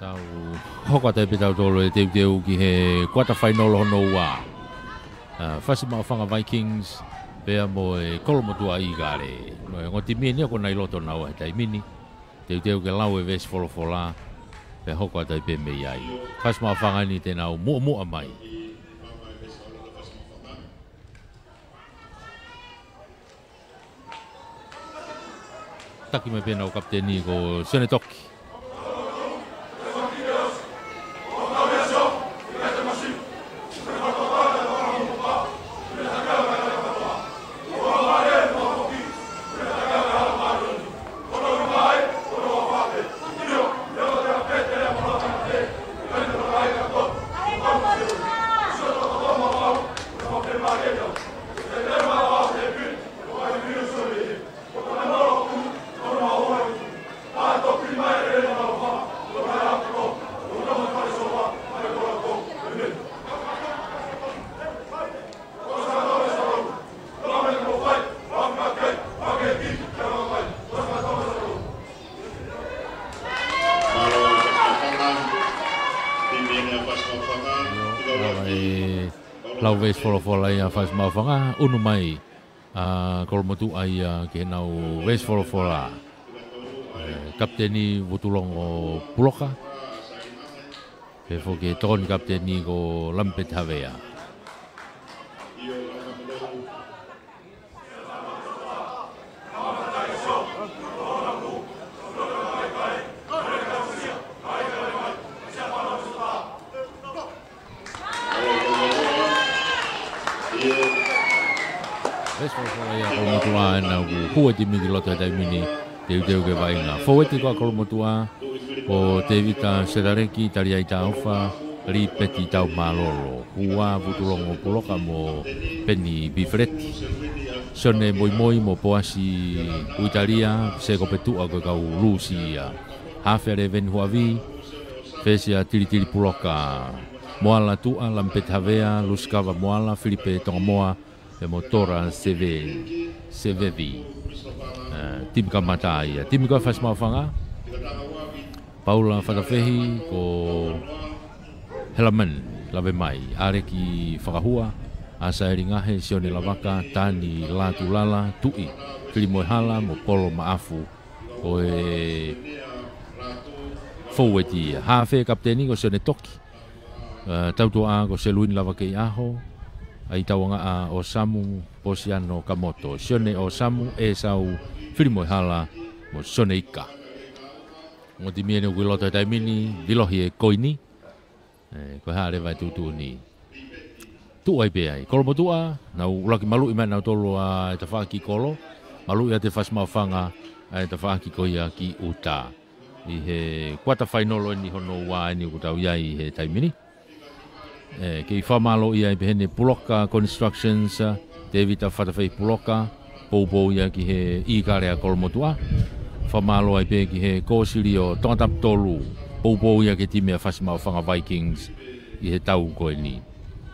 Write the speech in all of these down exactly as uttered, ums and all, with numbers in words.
Tau hoko atu pē tautolu e teuteu ki he kuata fainolo hono ua. ʻA, Fasi Maʻufanga Vikings, pea mo e Kolomotuʻa ʻIkale. Mo e ongo timi eni ʻoku nau ʻi loto naua he taimi ni. Teuteu ke lau e veesi folofola, pea hoko atu pē mei ai. Fasi Maʻufanga ni te nau muʻomuʻa mai. Taki mai pē ʻenau kapiteni ko Sione Toki. Mālō e Fasi Maʻufanga, tiki lava e lau veesi folofola ia ʻa Fasi Maʻufanga, ʻunu mai ʻa Kolomotuʻa ia ki heʻenau veesi folofola. E, kapiteni Vutulongo Puloka. Pea foki e tokoni kapiteni ko Lamipeti Havea. Veesi folofola ia ʻa Kolomotuʻa ena ʻoku hū e timi ki loto he taimi ni, teuteu ke vaʻinga. Fōueti ko ia ʻa Kolomotuʻa, ko Tevita Setaleki, Taliai Taufa, Lipeti Taumālolo, Hua Vutulongo Puloka mo Peni Pifeleti. Sione Moimoi mo Poasi Uitalia, Seko Petuʻa ko e kau Lūsia. Hafe ʻa Leveni Huavi, Fesia Tilitili Puloka, Moala Tuʻa, Lamipeti Havea, Lusikava Moala, Filipe Tongamoa, pea mo Tora Seve-, Sevevi. E, timi kamata ia. Timi ko ia ʻa Fasi Maʻufanga. Paula Fatafehi, ko Helaman Lavemai, ʻAleki Fakahua, ʻAsaeli Ngahe, Sione Lavaka, Tani Latulala, Tuʻi Filimoehāla, mo Polo Maʻafu, ko e fōueti ia. Hafe kapiteni ko Sione Toki. E, tautuʻa ko Seluini Lavakeiʻaho, ʻAitauangaʻa ʻOsamu, Posiano Kamoto, Sione ʻOsamu, ʻEsau Filimoehāla, mo Sione Ika. Ongo timi eni ʻoku ʻi loto he taimi ni, vilohi e koini. E, ko e hā leva e tuʻutuʻuni. Tuʻu ai pē ai. Kolomotuʻa, nau ʻuluaki maluʻi mai nautolu ʻa e tafaʻaki kolo. Maluʻi ʻa e Fasi Maʻufanga ʻa e tafaʻaki ko ia ki ʻuta. ʻI he kuata fainolo eni hono ua eni ʻoku tau ʻi ai he taimi ni. E, kei fakamālō ai pē heni Puloka Constructions, Tevita Fatafehi Puloka, poupou ia ki he ʻIkale ʻa Kolomotuʻa. Fakamālō ai pē ki he Kōsilio Tongatapu tolu, poupou ia ki he timi ʻa Fasi Maʻufanga Vikings ʻi he tau ko eni.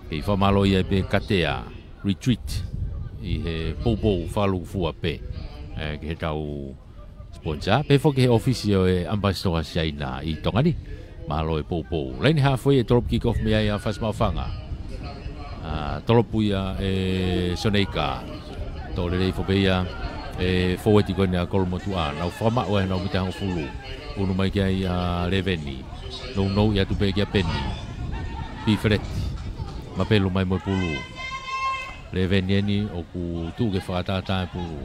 Kei fakamālō ai pē Katea Retreat ʻi he poupou fakalūkufua pē, e, ki he tau sponsor, pea foki he ʻōfisi ʻo e ʻAmipasitoa Siaina ʻi Tonga ni. Mālō e poupou. Laine haafe ʻe tolopu kick off mei ai ʻa Fasi Maʻufanga. A, tolopu ia ʻe Sione Ika. Tō lelei foki pē ia e fōueti ko eni ʻa Kolomotuʻa. Nau fakamaʻu ai ʻenau mita hongofulu. ʻUnu mai ki ai ʻa Leveni. Nounou ia atu pē kia Peni. Pifeleti. Mapelu mai mo e pulu. Leveni eni ʻoku tuʻu ke fakatātā e pulu.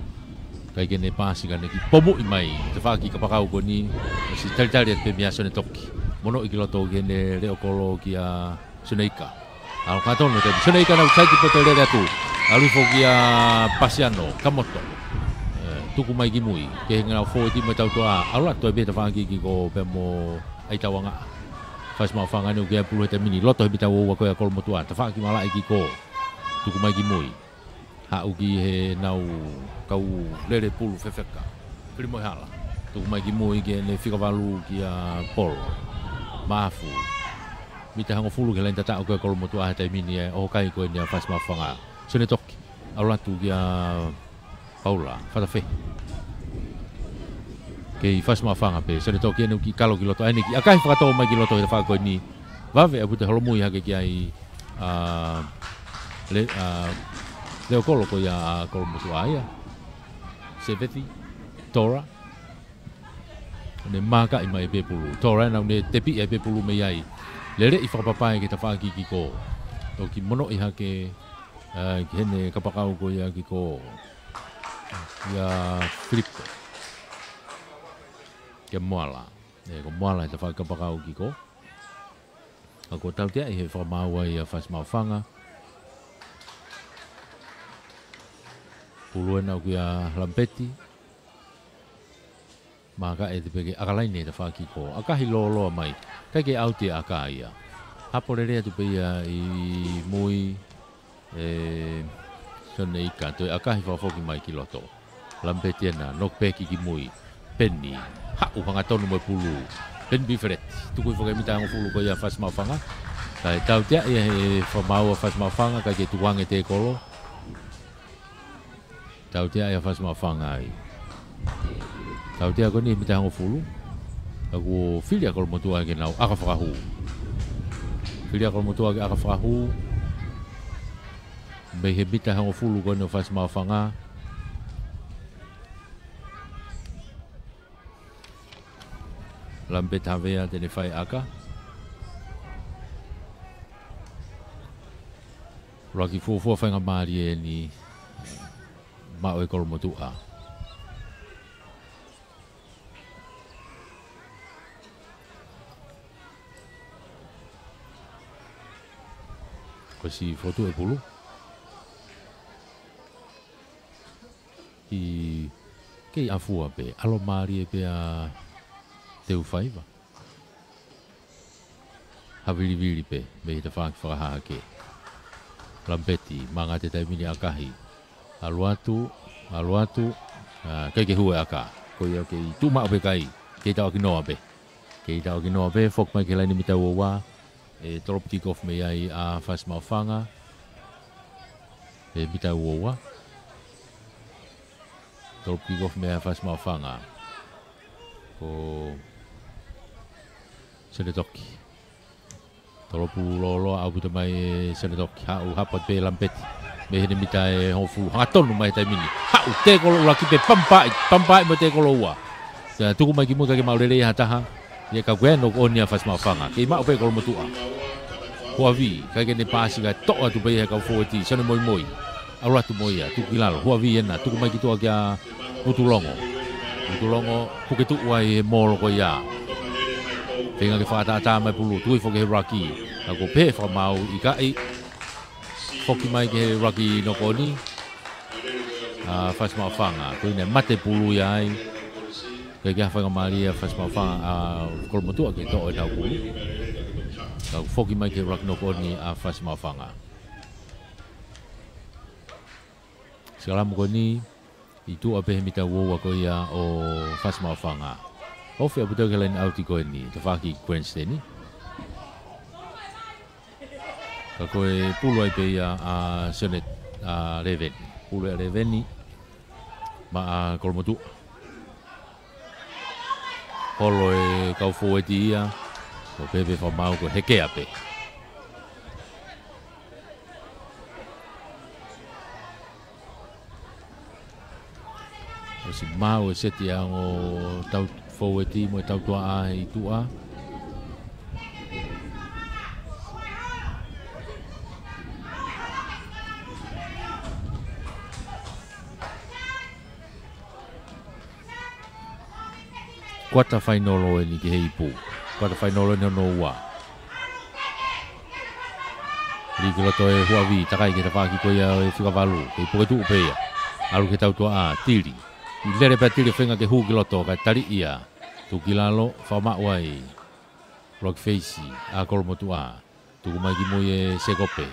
Kae ke ne paasi ka ne kiʻi pomuʻi mai. Tafaʻaki kapakau ko eni. Siʻi talitali atu pē meia Sione Toki. Monoʻi ki loto ke ne leʻo kolo kia Sione Ika. ʻAlu kātoa atu pē. Sione Ika nau taiki poto lele atu. ʻAlu hifo kia Pasiano, Kamoto. E, tuku mai ki mui. Ke he ngāue fōueti mo e tautuʻa. ʻAlu atu pē tafaʻaki ki ko pea mo ʻAitauangaʻa. Fasi Maʻufanga ni ʻoku ʻi ai e pulu he taimi ni. Loto he mita ua ua ko ia ʻa Kolomotuʻa. Tafaʻaki malaʻe ki ko. Tuku mai ki mui. Haʻu ki heʻenau kau lele pulu fefeka. Filimoehāla. Tuku mai ki mui ke ne fika valu kia Polo Maʻafu. Mita hongofulu ki he laine tataʻo ko ia ʻa Kolomotuʻa he taimi ni ʻe ʻoho kai ko eni ʻa Fasi Maʻufanga. Sione Toki. ʻAlu atu kia Paula Fatafehi. Kei Fasi Maʻufanga pē, Sione Toki ʻene kiʻi kalo ki loto, ʻa ʻene kiʻi ʻakahi fakatō mai ki loto he tafaʻaki ko eni. Vave ʻaupito e holomui hake ki ai ʻa, Le-, ʻa Leokolo ko ia ʻa Kolomotuʻa ia. Seveti, Tora. Ne mākaʻi mai pē pulu. Tora ʻena ne tepiʻi ai pē pulu mei ai. Leleʻi fakapapae ki he tafaʻaki kiʻi kolo. Toki monoʻi hake, ʻa, ki heʻene kapakau ko ia kiʻi kolo. ʻIa Filipe. Kia Moala. ʻE, ko Moala he tafaʻaki kapakau kiʻi kolo. Ka kuo tauteaʻi he fakamaau ia ʻa Fasi Maʻufanga. Pulu ʻena kia Lampeti. Mākaʻi atu pē ke ʻaka laine he tafaʻaki kiʻi kolo. ʻAkahi lōloa mai. ʻIkai ke ʻauti e ʻaka ia. Hapo lelei atu pē ia ʻi mui. ʻE, Sione Ika, toe ʻakahi fakafoki mai ki loto. Lampeti ʻena, knock back ki mui. Peni, haʻu hangatonu mo e pulu. Peni Bifeleti, tuku hifo ki he mita hongofulu ko ia ʻa Fasi Maʻufanga. Kae tauteaʻi ia he fakamaau ʻa Fasi Maʻufanga, ʻikai ke tukuange e tēkolo. Tauteaʻi ʻa Fasi Maʻufanga ai. Tautea ko eni he mita hongofulu. Ka kuo fili ʻa Kolomotuʻa ke nau ʻaka fakahū. Fili ʻa Kolomotuʻa ke ʻaka fakahū. Mei he mita hongofulu ko eni ʻo Fasi Maʻufanga. Lampeti Havea te ne fai ʻaka. Laki fuofua faingamālie eni maʻu ʻe Kolomotuʻa. Ko e si fotu e pulu. ʻI kei ʻafua pē, ʻalu mālie pē ʻa Teufaiva. Havilivili pē, mei he tafaʻaki fakahahake. Lampeti, manga te taimi ni ʻakahi. ʻAlu atu, ʻalu atu, ʻa, ʻikai ke hū e ʻaka. Ko ia kei tuʻu maʻu pē kai, kei tauʻaki noa pē. Kei tauʻaki noa pē, foki mai ki he laine mita ua ua. ʻE tolopu kick off mei ai ʻa Fasi Maʻufanga. ʻE mita ua ua. Tolopu kick off mei ai ʻa Fasi Maʻufanga. Ko Sione Toki. Tolopu lōloa ʻaupito mai ʻe Sione Toki. Haʻu hapo pē Lampeti. Mei heʻene mita ʻe hongofulu. Hangatonu mai he taimi ni. Haʻu tēkolo ʻuluaki pē pampaʻi. Pampaʻi mo e tēkolo ua. Ka tuku mai ki mui ʻikai ke maʻu lelei ha taha. ʻIa ka ko e knock on ia ʻa Fasi Maʻufanga. Kei maʻu pē Kolomotuʻa. Huavi, ʻikai ke ne paasi kae toʻo atu pē ia he kau fōueti, Sione Moimoi. ʻAlu atu mo ia, tuku ki lalo, Huavi ʻena, tuku mai ki tuʻa kia Utulongo. Utulongo, puke tuʻu ai he molo ko ia. Feinga ke fakatātā mai pulu, tuku hifo ki he ruck. Ka kuo pehē fakamaau ʻikai. Foki mai ki he ruck knock on. ʻA Fasi Maʻufanga, ko ʻene mate pulu ia ai. ʻIkai ke ʻi ai ha faingamālie ʻa Fasi Maʻufanga, ʻa Kolomotuʻa ke toʻo ʻenau pulu. Ka foki mai ki he ruck knock on ʻa Fasi Maʻufanga. Sikalamu ko eni, ʻi tuʻa pē he mita ua ua ko ia ʻo Fasi Maʻufanga. Ofi ʻaupito ki he line out ko eni, tafaʻaki grandstand. Ka ko e pulu ai pē ia ʻa Sione, ʻa Leveni. Pulu ʻa Leveni. Maʻa Kolomotuʻa. Holo e kau fōueti ia. Ko e pehē fakamaau ko e hekea pē. ʻOsi maau e seti ʻa e ongo tau fōueti mo e tautuaʻa ʻi tuʻa. Kuata fainolo eni ki he ipu. Kuata fainolo eni hono ua. Lī ki loto ʻe Huavi, takai ki he tafaʻaki ko ia ʻo e fika valu. Kei puke tuʻu pē ia. ʻAlu ki he tautuaʻa, Tili. ʻI lele pē ʻa Tili feinga ke hū ki loto, kae tali ia. Tuku ki lalo, fakamaʻu ai. Rock face, ʻa Kolomotuʻa. Tuku mai ki mui ʻe Sekope.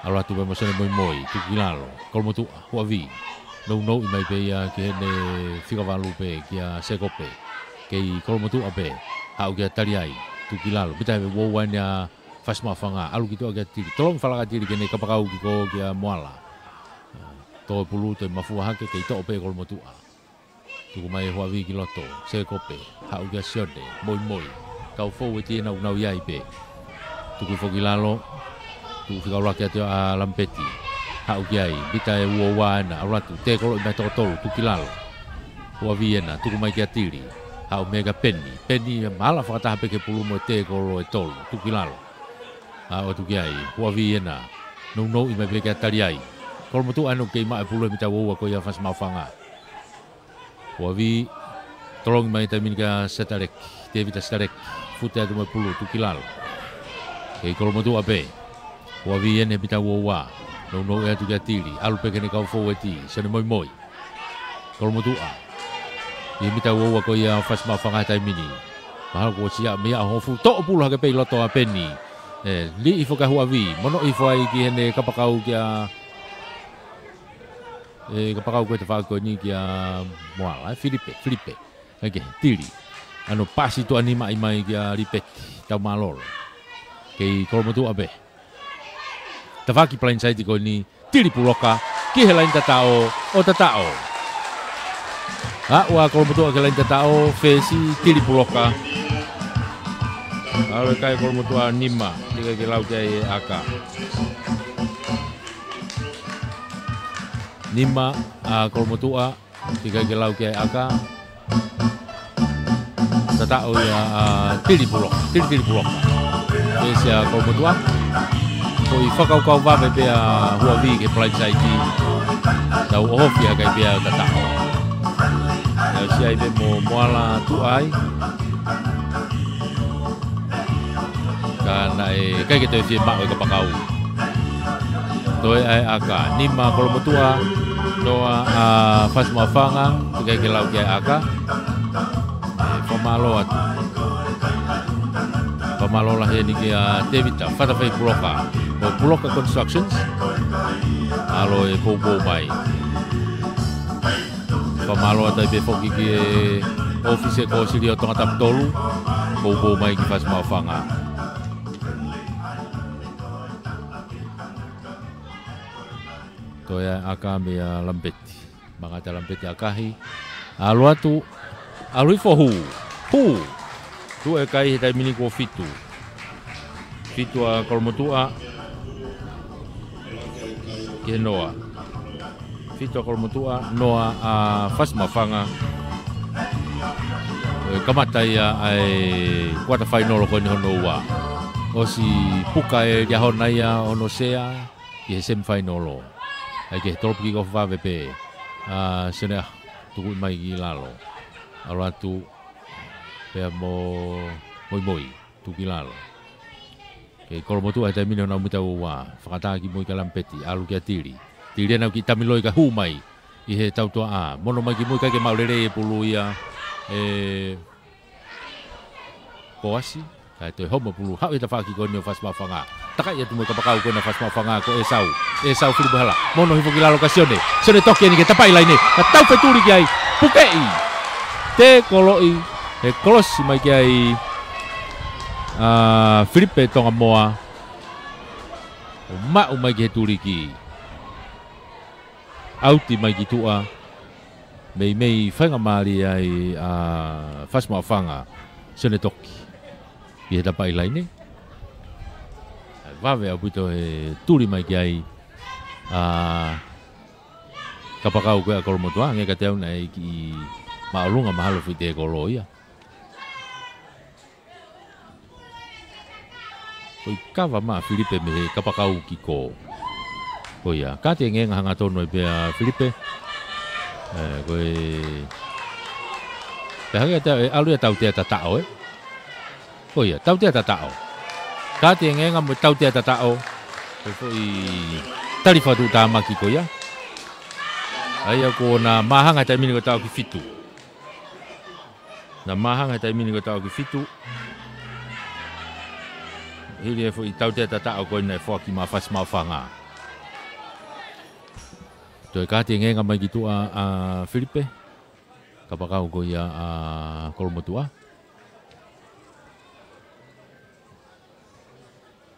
ʻAlu atu pē mo Sione Moimoi, tuku ki lalo. Kolomotuʻa, Huavi. Nounou mai pē ia ki heʻene fika valu pē, kia Sekope. Kei Kolomotuʻa pē. Haʻu kia Taliai, tuku ki lalo. Mita he ua ua eni ʻa Fasi Maʻufanga. ʻAlu ki tuʻa kia Tili. Tolongi falala ʻa Tili ki heʻene kapakau kiʻi kolo kia Moala. Tō e pulu, toe mafua hake, kei toʻo pē Kolomotuʻa. Tuku mai ʻe Huavi ki loto, Sekope, haʻu kia Sione, moimoi. Kau fou e tie nau nau ʻi ai pē. Tuku foki lalo, tuku fika ʻuluaki atu ʻa Lamipeti. Haʻu ki ai, mita ʻe ua ua ena, ʻalu atu, tēkoloʻi mai toko tolu, tuku ki lalo. Huavi ena, tuku mai kia Tili. Haʻu mei kia Peni. Peni, maʻala fakataha pē ki he pulu mo e tēkolo ʻe tolu, tuku ki lalo. Aʻu atu ki ai, Huavi ena. Nounou ʻi mai pē kia Taliai. Kolomotuʻa ʻoku kei maʻu e pulu he mita ua ua ko ia Fasi Maʻufanga. Huavi, tolongi mai taimi ni kia Setaleki, Tevita Setaleki, fute atu mo e pulu, tuku ki lalo. Kei Kolomotuʻa pē. Huavi ena he mita ua ua. Nounou atu kia Tili, ʻalu pē ki heʻene kau fou e tie, Sione moimoi. Kolomotuʻa. ʻI he mita ua ua ko ia Fasi Maʻufanga he taimi ni. Mahalo kuo ʻosi ia, meimei ʻaho hongofulu, toʻo pulu hake pē ʻi loto ʻa Peni. ʻE, liʻi foki ʻa Huavi, mono ifo ai ki heʻene kapakau kia ʻE, kapakau ko e tafaʻaki ko eni kia Moala, ʻe Filipe, Filipe. ʻAi ke, Tili. ʻAno pasi tuʻa nima ʻi mai kia Lipeti, Taumālolo. Kei Kolomotuʻa pē. Tafaʻaki blindside ko eni, Tili puloka, ki he laini tataʻo, ʻo tataʻo. Aʻu ʻa Kolomotuʻa ki he laini tataʻo, fesi, Tili puloka. ʻAlu e kai Kolomotuʻa nima, teʻeki ke lau ki ai ʻe ʻAka. Nima ʻa Kolomotuʻa, teʻeki ke lau ki ai ʻe ʻAka. Tataʻo ia ʻa Tili puloka, Tili Tili puloka. Fesi ʻa Kolomotuʻa. Ko e fakakaukau vave pē ʻa Huavi ki he blindside. Tau ʻohofi hake pē ʻa e tataʻo. Naʻe ʻosi ʻi ai pē mo Moala tuʻa ai. Ka naʻe ʻikai ke toe fiemaʻu e kapakau. Toe ʻa e ʻAka, nima Kolomotuʻa, noa ʻa Fasi Maʻufanga, teʻeki ke lau ki ai ʻe ʻAka. ʻE, fakamālō atu. Fakamālō lahi eni kia Tevita, Fatafei puloka, ʻo Puloka Constructions. ʻAlu e poupou mai. Fakamālō atu ai pē foki ki he ʻōfisi ʻo e Kōsilio Tongatapu tolu, poupou mai ki Fasi Maʻufanga. Toe ʻa e ʻAka meia Lamipeti. Mangata Lamipeti ʻakahi. ʻAlu atu, ʻalu hifo hū. Hū. Tuʻu e kai he taimi ni kuo fitu. Fitu ʻa Kolomotuʻa ki he noa. Fitu ʻa Kolomotuʻa, noa ʻa Fasi Maʻufanga. ʻE kamata ia ʻa e kuata fainolo ko eni hono ua. ʻOsi puka ʻe Liahona ia hono sea ʻi he semifainolo. ʻAi ke, tolopu kikofu vave pē ʻa Sione, tuku mai ki lalo. ʻAlu atu pea mo Moimoi. Tuku ki lalo. Kei Kolomotuʻa he taimi ni ʻi honau mita ua ua. Fakatā ki mui kia Lamipeti. ʻAlu kia Tili. Tili ena ʻoku kiʻi tamiloi ka hū mai ʻi he tautuaʻā. Mono mai ki mui, ʻikai ke maʻu lelei e pulu ia ʻe Poasi. Kae toe homo pulu. Haʻu he tafaʻaki ko eni ʻo Fasi Maʻufanga. Takai atu mo e kapakau ko ena Fasi Maʻufanga ko ʻEsau. ʻEsau fili pehē hala. Mono hifo ki lalo kia Sione. Sione toki eni ki he tapaʻi laine. Ka tau fetuli ki ai. Pukeʻi. Tēkoloʻi. ʻE kolosi mai ki ai ʻa Filipe Tongamoa. ʻO maʻu mai ki he tuliki. ʻAuti mai ki tuʻa. Meimei faingamālie ai ʻa Fasi Maʻufanga. Sione toki ʻi he tapaʻi laine. Vave ʻaupito he tuli mai ki ai ʻa e kapakau ko ē ʻa Kolomotuʻa, hangē kiate au naʻe kiʻi māʻolunga mahalo e foʻi tēkolo ia. Ko e kava mai ʻa Filipe mei he kapakau ki kō. Ko ia, kāti e ngeenga hangatonu ai pē ʻa Filipe. ʻE, ko e, pea hangē kiate au ʻe ʻalu ia tautea tataʻo, ē. Ko ia, tautea tataʻo. Kāti e ngeenga mo e tautea tataʻo. Ko e foʻi tali fakatuʻutāmaki ko ia. ʻA ia kuo na māhanga he taimi ni ko e taʻu ki fitu. Na māhanga he taimi ni ko e taʻu ki fitu. Hili e foʻi tautea tataʻo ko ē naʻe foaki maʻa Fasi Maʻufanga. Toe kāti e ngeenga mai ki tuʻa ʻa Filipe. Kapakau ko ia ʻa Kolomotuʻa.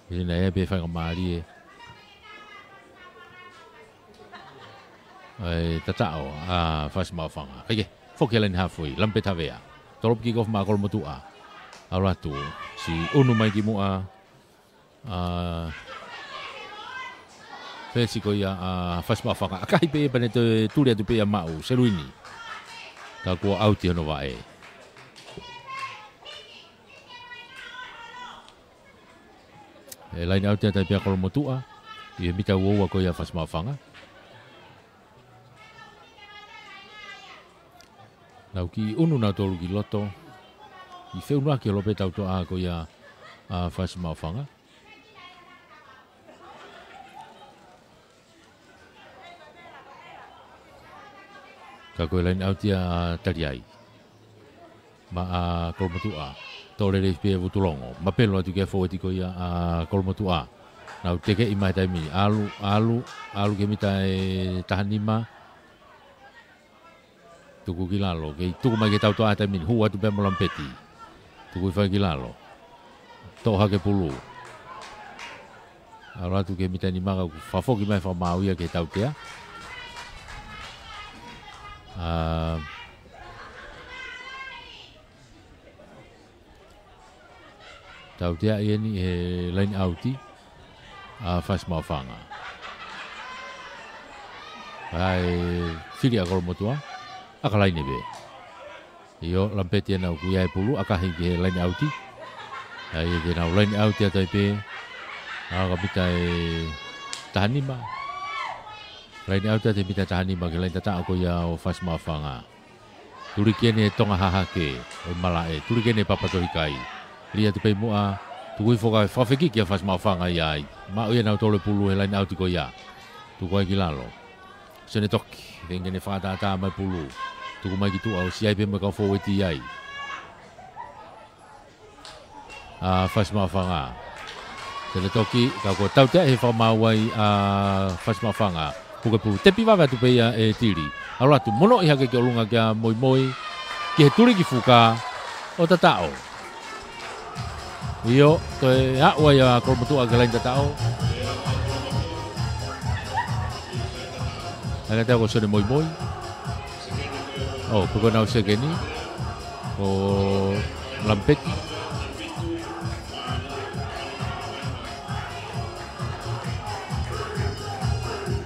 Hili naʻe pē faingamālie ʻa e tataʻo ʻa Fasi Maʻufanga. Kae kehe, Foki he laine haafe, Lampeti Havea. Tolopu kick off maʻa Kolomotuʻa. ʻAlu atu. Siʻi unu mai ki muʻa. ʻA, fesi ko ia ʻa Fasi Maʻufanga. ʻAkahi pē ia pea ne toe tuli atu pē ia maʻu. Seluini. Ka kuo ʻauti hono vaʻe. ʻE laine ʻauti atu ai pē ʻa Kolomotuʻa. ʻI he mita uaua ko ia ʻa Fasi Maʻufanga. Nau kiʻi unu nautolu ki loto. ʻI he feʻunuʻaki holo pē tautoʻa ko ia ʻa Fasi Maʻufanga. Ka ko e laine ʻauti ia ʻa Taliai. Maʻa Kolomotuʻa. Tō lelei pē ʻe Vutulongo. Mapelu atu ki he fōueti ko ia ʻa Kolomotuʻa. Nau tekeʻi mai he taimi ni. ʻAlu, ʻalu, ʻalu ki he mita ʻe taha nima. Tuku ki lalo, kei tuku mai ki he tautoʻa he taimi ni, hū atu pē mo Lampeti. Tuku hifo ai ki lalo. Toʻo hake pulu. ʻAlu atu ki he mita ʻe nima ka kuo fakafoki mai fakamaau ia ki he tautea. ʻA, tauteaʻi eni he laine ʻauti ʻa Fasi Maʻufanga. Kae fili ʻa Kolomotuʻa, ʻaka laine pē. ʻIo, Lampeti ʻena ʻoku ʻi ai e pulu, ʻakahi ki he laine ʻauti. ʻA ia ke nau laine ʻauti atu ai pē, ʻa ka mita ʻe taha nima. Laine ʻauti atu he mita ʻe taha nima ki he laine tataʻo ko ia ʻo Fasi Maʻufanga. Tuli ki eni e Tonga Hahake ʻo e malaʻe. Tuli ki eni e Papatohikai. Lī atu pē muʻa, tuku hifo kae fakafekiki ʻa Fasi Maʻufanga ia ai. Maʻu ia nautolu e pulu he laine ʻauti ko ia. Tuku ai ki lalo. Sione Toki, feinga ke ne fakatātā mai pulu. Tuku mai ki tuʻa, ʻosi ʻi ai pē mo e kau fōueti ai. ʻA Fasi Maʻufanga. Sione Toki, ka kuo tauteaʻi he fakamaau ai ʻa Fasi Maʻufanga. Puke pulu, tepi vave atu pē ia ʻe Tili. ʻAlu atu, monoʻi hake ki ʻolunga kia Moimoi. Ki he tuli ki fuka ʻo tataʻo. ʻIo, toe aʻu ai ʻa Kolomotuʻa ki he laine tataʻo. ʻAi ka tau ko Sione Moimoi. ʻO, ko ko nau sekeni. Ko Lampeti.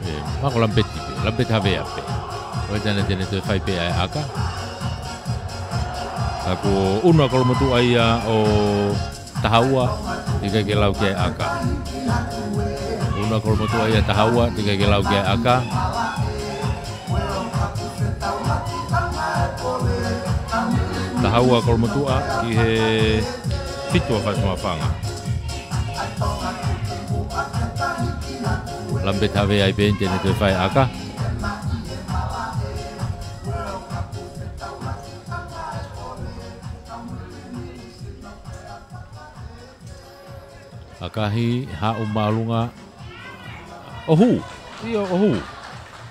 ʻE, ma ko Lampeti pē, Lampeti Havea pē. ʻOi tana tene toe fai pē ʻa e ʻaka. Ka kuo unu ʻa Kolomotuʻa ia ʻo taha ua, teʻeki ai ke lau ki ai ʻaka. Unu ʻa Kolomotuʻa ia taha ua, teʻeki ai ke lau ki ai ʻaka. Taha ua Kolomotuʻa ki he fitu ʻa Fasi Maʻufanga. Lampeti Havea ai pē eni te ne toe fai ʻaka. ʻAkahi, haʻu māʻolunga. ʻO hū. ʻIo, ʻo hū.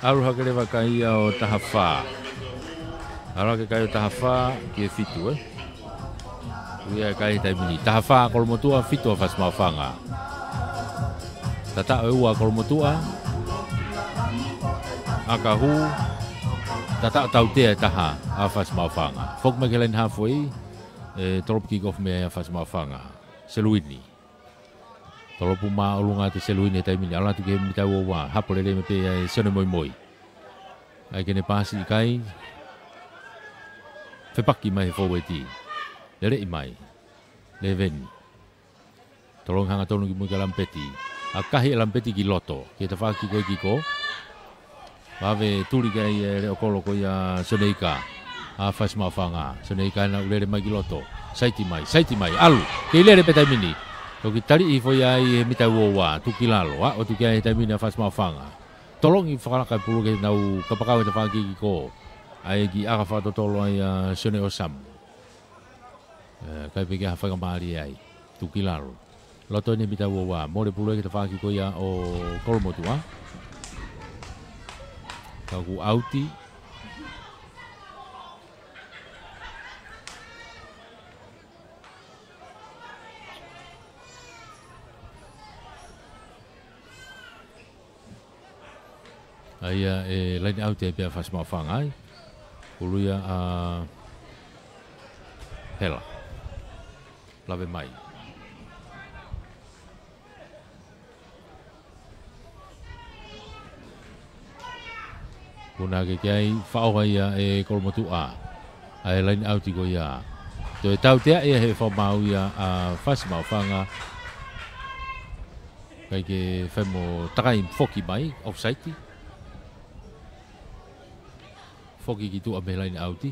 ʻAlu hake leva kai ia ʻo taha fā. ʻAlu hake kai ʻo taha fā, ki he fitu, ē. Ui ʻa e kai he taimi ni. Taha fā Kolomotuʻa, fitu ʻa Fasi Maʻufanga. Tataʻo ʻe ua Kolomotuʻa. ʻAka hū. Tataʻo tautea ʻe taha ʻa Fasi Maʻufanga. Foki mai ki he laine haafe. ʻE, tolopu kick off mei ai ʻa Fasi Maʻufanga. Seluini. Tolopu māʻolunga atu Seluini he taimi ni, ʻalu atu ki he mita ua ua, hapo lelei mai pē ia ʻe Sione Moimoi. ʻAi ke ne paasi ʻikai. Fepaki mai he fōueti. Leleʻi mai. Leveni. Tolongi hangatonu ki mui kia Lampeti. ʻAkahi ʻe Lampeti ki loto. Ki he tafaʻaki ko ē kick off. Vave tuli ki ai e leʻo kolo ko ia Sione Ika. ʻA Fasi Maʻufanga. Sione Ika ʻena ʻoku lele mai ki loto. Saiti mai, saiti mai, ʻalu. Kei lele pē taimi ni. Toki taliʻi hifo ia ʻi he mita ua ua. Tuku ki lalo. ʻA, ʻo tuku ki ai he taimi ni ʻa Fasi Maʻufanga. Tolongi fakalaka e pulu ke nau kapakau he tafaʻaki kick off. ʻAi e kiʻi ʻaka fakatotolo ai ʻa Sione ʻOsamu. ʻE, ʻikai pē ke ʻi ai ha faingamālie ai. Tuku ki lalo. Loto eni mita ua ua. Mole pulu ki he tafaʻaki ko ia ʻo Kolomotuʻa. Ka kuo ʻauti. ʻA ia ʻe laine ʻauti ai pē ʻa Fasi Maʻufanga ai. Pulu ia ʻa Hela. Lave mai. Puna ke ke ai faʻoha ia ʻe Kolomotuʻa. ʻA e laine ʻauti ko ia. Toe tautea ia he fakamaau ia ʻa Fasi Maʻufanga. Kae ke fai mo takai foki mai, offside. Foki ki tuʻa mei he laine ʻauti.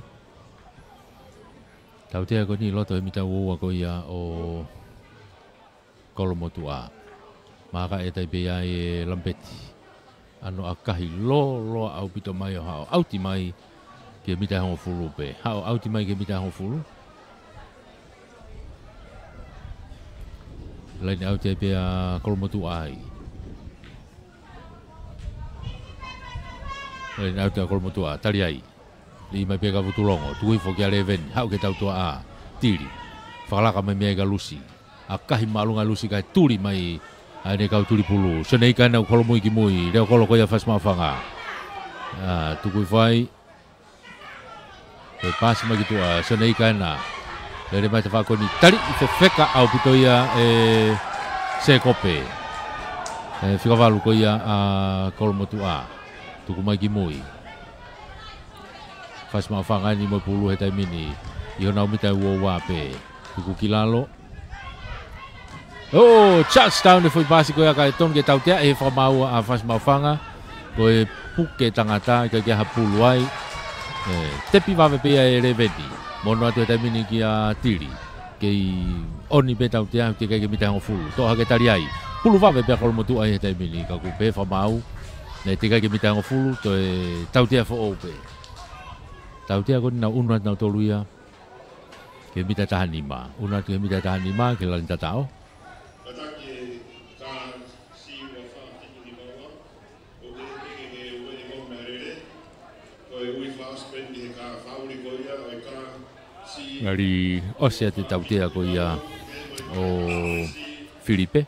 Tautea ko eni loto he mita ua ua ko ia ʻo Kolomotuʻa. Maka e tai pē ia ʻe Lampeti. ʻAno ʻakahi lōloa ʻaupito mai ʻo haʻo ʻauti mai ki he mita hongofulu pē. Haʻo ʻauti mai ki he mita hongofulu. Laine ʻauti ai pē ʻa Kolomotuʻa ai. Laine ʻauti ʻa Kolomotuʻa, tali ai. Lī mai pē ka Vutulongo, tuku hifo kia Leveni, haʻu ki he tautuaʻa, Tili. Fakalaka mai mei ai ka Lusi. ʻAkahi māʻolunga Lusi kae tuli mai ʻa ʻene kau tuli pulu. Sione Ika ʻena ʻoku holomui ki mui, leo kolo ko ia Fasi Maʻufanga. ʻA, tuku hifo ai. Toe pasi mai ki tuʻa, Sione Ika ʻena. Lele mai tafaʻaki ko eni, taliʻi fefeka ʻaupito ia ʻe Sekope. ʻE, fika valu ko ia ʻa Kolomotuʻa. Tuku mai ki mui. Fasi Maʻufanga ʻeni mo e pulu he taimi ni. ʻI honau mita ua ua pē. Tuku ki lalo. ʻO, touchdown e foʻi pasi ko ia kae tonu ke tautea ʻe he fakamaau ʻa Fasi Maʻufanga. Ko e puke tangata, ʻikai ke ʻi ai ha pulu ai. ʻE, tepi vave pē ia ʻe Leveni. Mo ʻono atu he taimi ni kia Tili. Kei ʻoni pē tautea, teʻeki ai ke mita hongofulu. Toʻo hake tali ai. Pulu vave pē ʻa Kolomotuʻa ʻi he taimi ni, ka ʻoku pehē fakamaau. Naʻe teʻeki ai ke mita hongofulu, toe tautea foʻou pē. Tautea ko eni naʻa nau ʻunu atu nautolu ia. Ki he mita taha nima. ʻUnu atu ki he mita taha nima, ki he laine tataʻo. Ngali ʻosi atu e tautea ko ia ʻo Filipe.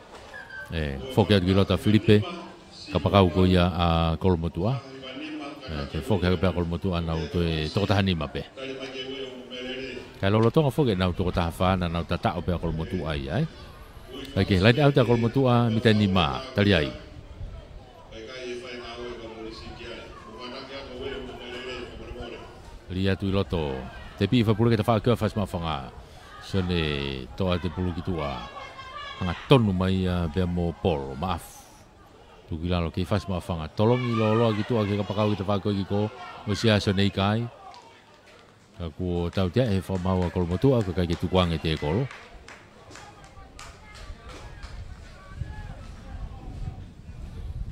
ʻE, foki atu ki loto ʻa Filipe. Kapakau ko ia ʻa Kolomotuʻa. ʻE, toe foki hake pē ʻa Kolomotuʻa nau toe toko taha nima pē. Kae lolotonga foki ʻenau toko taha fā naʻa nau tataʻo pē ʻa Kolomotuʻa ia, ē. Kae ki he laine ʻauti ʻa Kolomotuʻa, mita nima, tali ai. Lī atu ʻi loto. Tepi ʻi fakapulu ke tafaʻaki ʻa Fasi Maʻufanga. Sione toʻa atu e pulu ki tuʻa. Hangatonu mai ia pea mo Polo, Maʻafu. Tuku ki lalo kei Fasi Maʻufanga. Tolongi lōloa ki tuʻa ki he kapakau ke tafaʻaki ko ē ki ko. ʻOsi ʻa Sione Ika ai. Ka kuo tautea ʻe he fakamaau ʻa Kolomotuʻa, ʻoku ʻikai ke tukuange e tēkolo.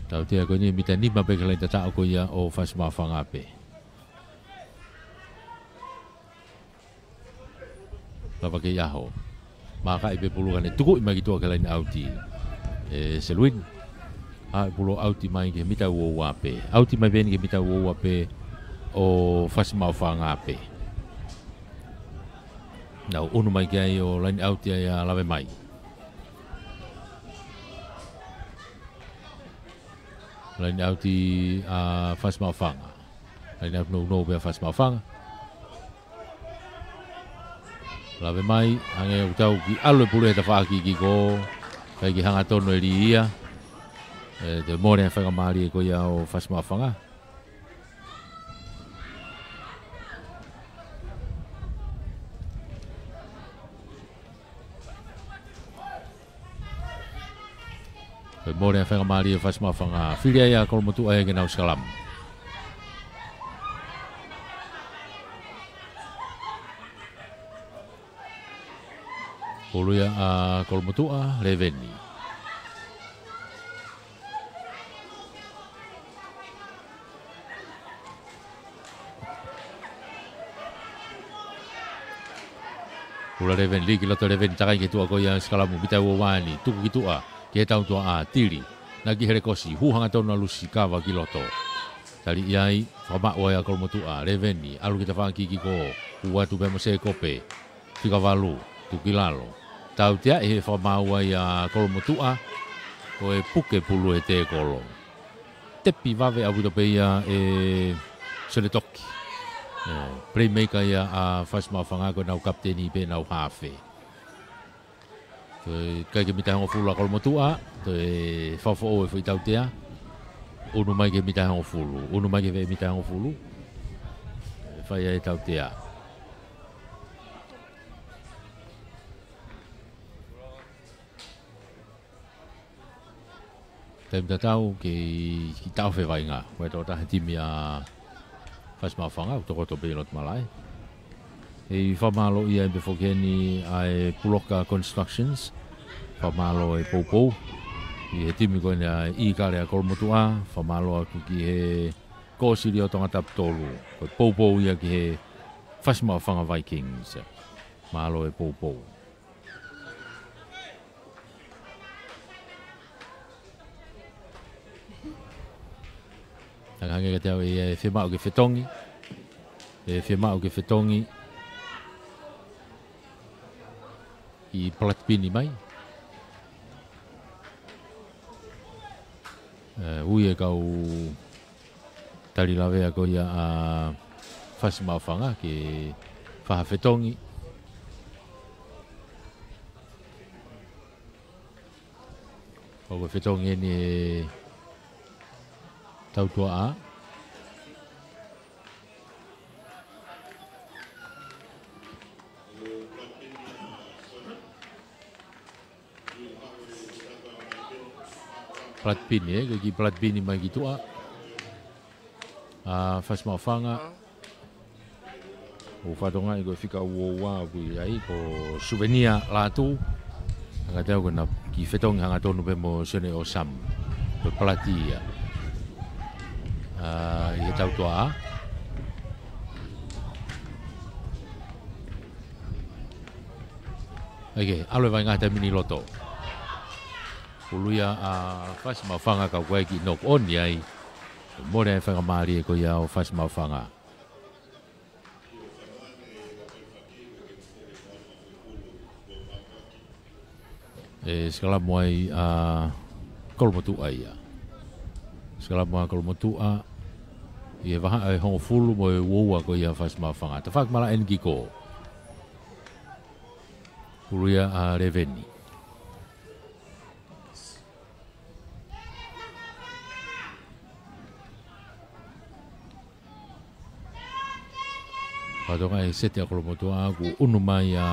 Tautea ko eni mita nima pē ki he laine tataʻo ko ia ʻo Fasi Maʻufanga pē. Lava kei ʻaho. Makaʻi pē pulu ka ne tukuʻi mai ki tuʻa ki he laine ʻauti. ʻE Seluini. ʻA e pulu ʻauti mai ki he mita ua ua pē. ʻAuti mai pē eni ki he mita ua ua pē ʻo Fasi Maʻufanga pē. Nau ʻunu mai ki ai ʻo laine ʻauti ai ʻa Lave mai. Laine ʻauti ʻa Fasi Maʻufanga. Laine ʻauti nounou pē ʻa Fasi Maʻufanga. Lave mai, hangē ʻoku tau ki ʻalu e pulu he tafaʻaki ki ko. ʻIkai ke hangatonu e lī ia. ʻE, toe mole e faingamālie ko ia ʻo Fasi Maʻufanga. Toe mole e faingamālie ʻo Fasi Maʻufanga. Fili ai ʻa Kolomotuʻa ia ke nau sikalamu. Pulu ia ʻa Kolomotuʻa, Leveni. Pulu ʻa Leveni, lī ki loto Leveni, takai ki tuʻa ko ia sikalamu, mita ua ua eni, tuku ki tuʻa, ki he tautuaʻa, Tili. Naʻe ki he lekosi, hū hangatonu ʻa Lusi, kava ki loto. Taliʻi ai, fakamaʻu ai ʻa Kolomotuʻa, Leveni, ʻalu ki tafaʻaki ki ko, hū atu pē mo Sekope. Fika valu, tuku ki lalo. Tautea ʻe he fakamaau ia ʻa Kolomotuʻa, ko e puke pulu he tēkolo. Tepi vave ʻaupito pē ia ʻe Sione Toki. Playmaker ia ʻa Fasi Maʻufanga, ko ʻenau kapiteni pē ʻenau hafe. Toe ʻikai ke mita hongofulu ʻa Kolomotuʻa, toe fakafoʻou e foʻi tautea. ʻUnu mai ki he mita hongofulu, ʻunu mai ki he mita hongofulu. Fai ai e tautea. Taimi tatau ke, ke taʻofi e vaʻinga. Ko e tokotaha he timi ʻa Fasi Maʻufanga, ʻoku tokoto pē ʻi loto malaʻe. ʻE fakamālō ai pē foki eni ʻa e Puloka Constructions. Fakamālō e poupou ʻi he timi ko eni ʻa e kale ʻa Kolomotuʻa. Fakamālō atu ki he Kōsilio Tongatapu tolu. Ko e poupou ia ki he Fasi Maʻufanga Vikings. Mālō e poupou. Tangihangē kiate au ʻe fiemaʻu ke fetongi. ʻE fiemaʻu ke fetongi. ʻE palatipini mai. ʻE, ui e kau tali lavea ko ia ʻa Fasi Maʻufanga ke fai ha fetongi. ʻOku fetongi eni e tautuaʻa. Palatipini, ē, ko e kiʻi palatipini mai ki tuʻa ʻa Fasi Maʻufanga. ʻOku fakatokangaʻi ko e fika uaua ʻoku ʻi ai ko Suvenia Lātū. Hanga tau ko ʻena kiʻi fetongi hangatonu pē mo Sione ʻOsamu. Ko e palati ia. ʻA, ʻi he tautuaʻa. ʻAi ke, ʻalu e vaʻinga he taimi ni ʻi loto. Pulu ia ʻa Fasi Maʻufanga ka ʻoku ʻi ai e kiʻi knock on ai. Mole e faingamālie ko ia ʻo Fasi Maʻufanga. ʻE sikalamu ai ʻa Kolomotuʻa ia. Sikalamu ʻa Kolomotuʻa. ʻI he vahaʻa ʻe hongofulu mo e uaua ko ia ʻa Fasi Maʻufanga. Tafaʻaki malaʻe eni ki kō. Pulu ia ʻa Leveni. Fakatokangaʻi e seti ʻa Kolomotuʻa, kuo ʻunu mai ʻa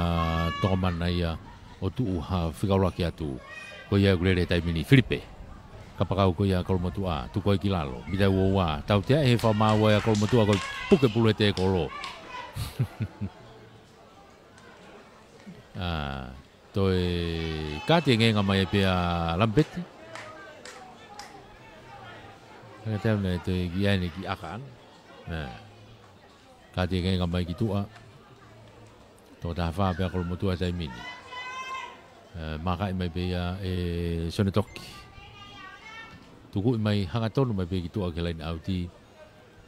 Tongamana ia ʻo tuʻu ha fika ʻuluaki atu. Ko ia ʻoku lele he taimi ni, Filipe. Kapakau ko ia ʻa Kolomotuʻa, tuku ai ki lalo, mita uaua, tautea ʻe he fakamaau ʻa Kolomotuʻa, ko e puke pulu he tēkolo. ʻA, toe kāti e ngeenga mai pē ʻa Lamipeti. Hanga tau nei toe ki ai ni ki ʻaka ʻana. ʻA, kāti e ngeenga mai ki tuʻa. Tokotaha fā pē ʻa Kolomotuʻa he taimi ni. ʻE, mākaʻi mai pē ia ʻe Sione Toki. Tukuʻi mai hangatonu mai pē ki tuʻa ki he laine ʻauti.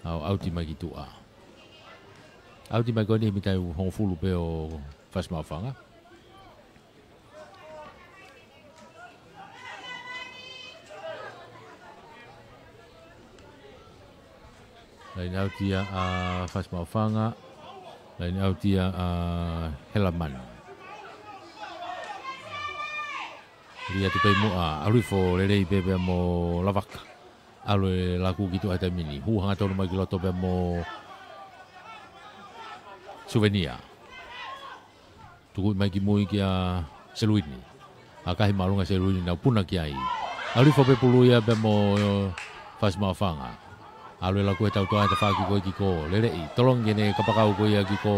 ʻAu, ʻauti mai ki tuʻa. ʻAuti mai ko eni he mita ʻe hongofulu pē ʻo Fasi Maʻufanga. Laine ʻauti ia ʻa Fasi Maʻufanga. Laine ʻauti ia ʻa Helamani. Lī atu pē muʻa, ʻalu hifo lelei pē pea mo Lavaka. ʻAlu e laku ki tuʻa he taimi ni. Hū hangatonu mai ki loto pea mo Suvenia. Tukuʻi mai ki mui kia Seluini. ʻAkahi māʻolunga Seluini, nau puna ki ai. ʻAlu hifo pē pulu ia pea mo Fasi Maʻufanga. ʻAlu e laku he tautuaʻa he tafaʻaki ko ē ki kō. Leleʻi, tolongi ke ne kapakau ko ia ki kō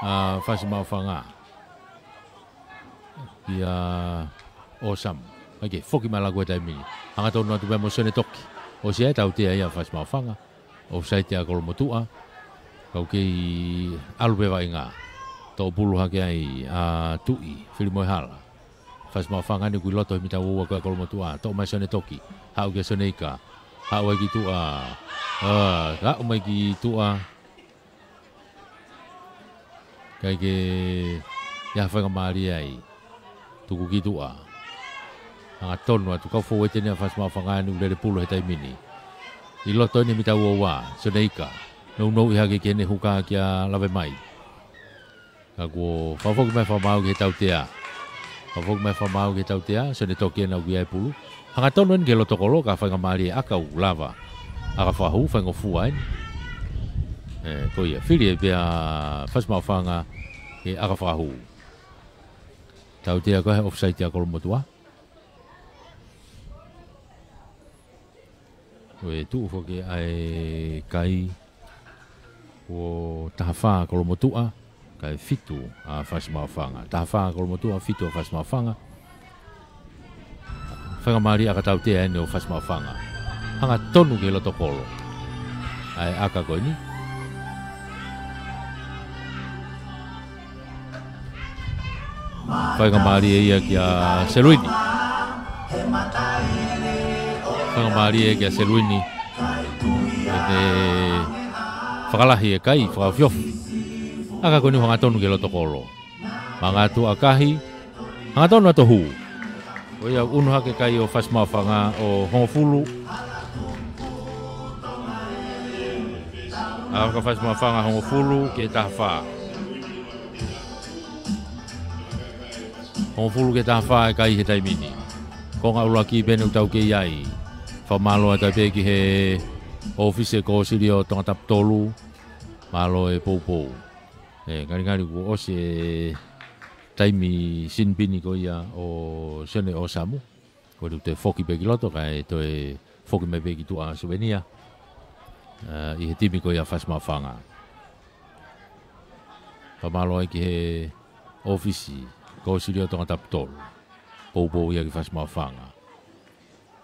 ʻa Fasi Maʻufanga. Kia ʻOsamu. ʻAi ke foki mai laku he taimi ni. Hangatonu atu pea mo Sione Toki. ʻOsi ia e tautea ia ʻa Fasi Maʻufanga. ʻOfsaiti ʻa Kolomotuʻa. Kau kei ʻalu pē vaʻinga. Toʻo pulu hake ai ʻa Tuʻi, Filimoehala. Fasi Maʻufanga eni ʻoku ʻi loto he mita uaua ko ia ʻa Kolomotuʻa. Toʻo mai Sione Toki. Haʻu kia Sione Ika. Haʻu ai ki tuʻa. ʻA, haʻu mai ki tuʻa. ʻIkai ke ʻi ai ha faingamālie ai. Tuku ki tuʻa. Hangatonu atu, kau fōueti eni ʻa Fasi Maʻufanga eni, ʻoku lele pulu he taimi ni. ʻI loto eni he mita uaua, Sione Ika. nounou ʻi hake ki heʻene huka kia Lavemai. Ka kuo fakafoki mai fakamaau ki he tautea. Fakafoki mai fakamaau ki he tautea, Sione Toki ʻena ʻoku ʻi ai e pulu. Hangatonu eni ki he loto kolo, ka faingamālie e ʻaka ʻoku lava. ʻAka fakahū, faingofua eni. Ē, ko ia, fili ʻe pē ʻa Fasi Maʻufanga e ʻaka fakahū. Tautea ko e offside ʻa Kolomotuʻa. Ko e tuʻu foki ʻa e kai ʻo taha fā Kolomotuʻa, kae fitu ʻa Fasi Maʻufanga. Taha fā Kolomotuʻa, fitu ʻa Fasi Maʻufanga. Faingamālie ʻaka tautea eni ʻo Fasi Maʻufanga. Hangatonu ki he loto kolo. ʻA e ʻaka ko eni. Faingamālie ia kia Seluini. Faingamālie kia Seluini. ʻEne fakalahi e kai, fakaofiofi. ʻAka ko eni hangatonu ki he loto kolo. Mangatu ʻakahi. Hangatonu atu hū. Ko ia ʻunu hake kai ʻo Fasi Maʻufanga ʻo hongofulu. ʻAka Fasi Maʻufanga hongofulu ki he taha fā. Hongofulu ki he taha fā e kai he taimi ni. Konga ʻuluaki pē ʻoku tau kei ai. Fakamālō atu pē ki he ʻōfisi e Kōsilio Tongatapu tolu. Mālō e poupou. Ē, ngalingali kuo ʻosi e taimi sinipini ko ia ʻo Sione ʻOsamu. Ko ʻene toe foki pē ki loto, kae toe foki mai pē ki tuʻa suvenia. Ā, ʻi he timi ko ia Fasi Maʻufanga. Fakamālō ai ki he ʻōfisi, Kōsilio Tongatapu tolu. Poupou ia ki Fasi Maʻufanga.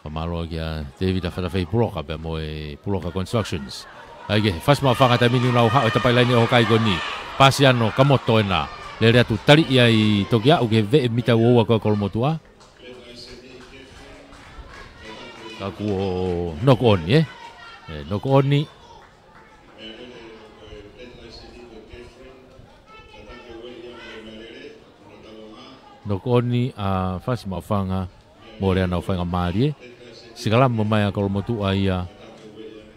Fakamālō ai kia Tēvita Fatafehi Puloka pea mo e Puloka Constructions. ʻAi ke Fasi Maʻufanga taimi ni ʻoku nau haʻu he tapaʻi laine ʻo e kai ko eni. Pasi ano Kamoto ʻena. Lele atu taliʻi ai toki aʻu ki he veʻe mita ua ua ko e Kolomotuʻa. Ka kuo knock on, ē? Ē, knock on. Knock on ʻa Fasi Maʻufanga, mole ʻenau faingamālie. Sikalamu mai ʻa Kolomotuʻa ia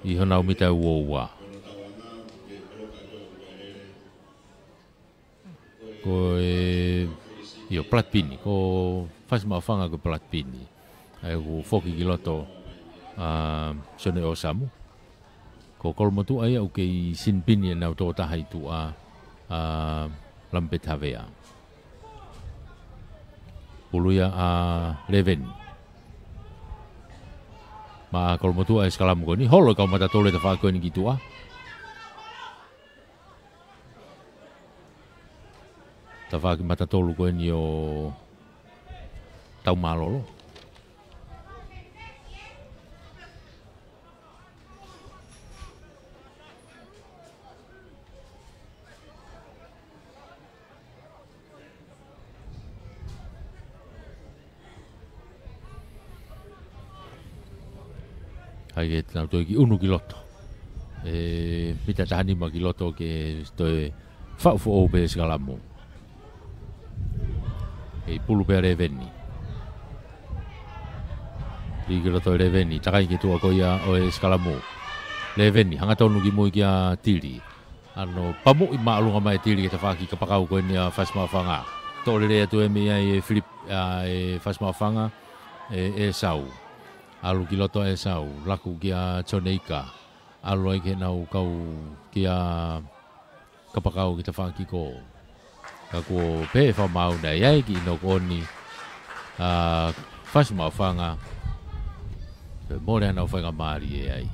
ʻi honau mita ua ua. Ko e, ʻio, platipini, ko Fasi Maʻufanga ko e platipini. ʻAi ʻoku foki ki loto ʻa Sione ʻOsamu. Ko Kolomotuʻa ia ʻoku kei sinipini ʻenau tō taha ʻi tuʻa ʻa Lamipeti Havea. Pulu ia ʻa Leveni. Maʻa Kolomotuʻa e sikalamu ko eni. Holo e kau matatolu e tafaʻaki ko eni ki tuʻa. Tafaʻaki matatolu ko eni ʻo tau mālōlō. ʻAi ke nau toe kiʻi ʻunu ki loto. ʻE, mita taha nima ki loto ke toe faʻu foʻou pē sikalamu. ʻE pulu pē ʻa Leveni. Lī ki loto ʻe Leveni, takai ki tuʻa ko ia ʻo e sikalamu. Leveni, hangatonu ki mui kia Tili. Ano pamuʻi māʻolunga mai Tili ki he tafaʻaki kapakau ko eni ʻa Fasi Maʻufanga. Toʻo lelei atu ē mei ai e Filip, ʻa e Fasi Maʻufanga, ʻe, ʻEsau. ʻAlu ki loto ʻa ʻEsau, laku kia Tioneika. ʻAlu ai ki heʻenau kau kia kapakau ki he tafaʻaki ko. Ka kuo pehē fakamaau naʻe ʻi ai e kiʻi knock on ʻa Fasi Maʻufanga. Pea mole ʻenau faingamālie ai.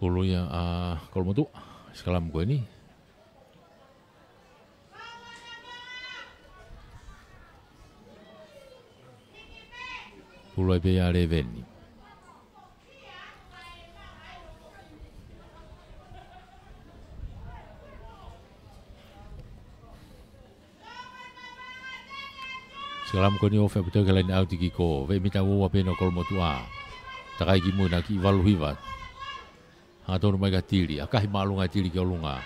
Pulu ia ʻa Kolomotuʻa, sikalamu ko eni. Pulu ai pē ia ʻa Leveni. Sikalamu ko eni ʻo feputau ki he laine ʻauti ki ko, veʻe mita ua ua pē ʻa Kolomotuʻa. Takai ki mui naʻe kiʻi valu hiva. Hangatonu mai kia Tili, ʻakahi māʻolunga ʻe Tili ki ʻolunga.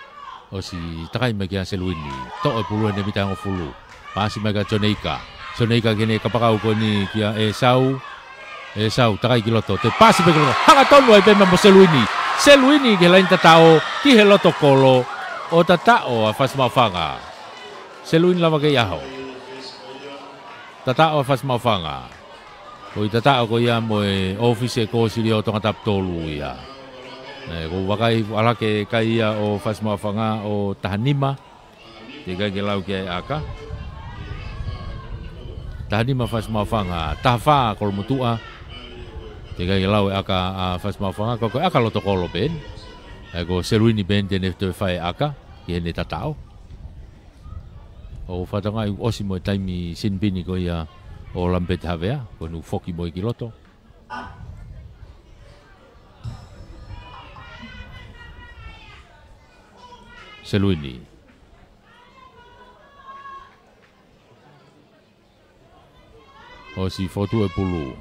ʻOsi takai mai kia Seluini. Toʻo e pulu ʻene mita hongofulu. Paasi mai kia Soneika. Soneika ki heʻene kapakau ko eni kia ʻEsau. ʻEsau, takai ki loto. Toe paasi pē ki loto. Hangatonu ai pē meia mo Seluini. Seluini ki he laini tataʻo. Ki he loto kolo. ʻO tataʻo ʻa Fasi Maʻufanga. Seluini lava kei ʻaho. Tataʻo ʻa Fasi Maʻufanga. Ko e tataʻo ko ia mo e ʻōfisi ʻo e kōsilio ʻo Tongatapu tolu ia. Ē, ʻoku ou vakai ʻalu hake e kai ia ʻo Fasi Maʻufanga ʻo taha nima. Teʻeki ai ke lau ki ai e ʻaka. Taha nima Fasi Maʻufanga, taha fā Kolomotuʻa. Teʻeki ai ke lau e ʻaka ʻa Fasi Maʻufanga, ko e ʻaka loto kolo pē eni. Ē, ko Seluini pē eni te ne toe fai e ʻaka ki heʻene tataʻo. ʻO fakatokangaʻi ʻosi mo e taimi sinipini ko ia ʻo Lamipeti Havea, ko eni ʻoku foki mo ia ki loto. Seluini. ʻOsi fotu e pulu.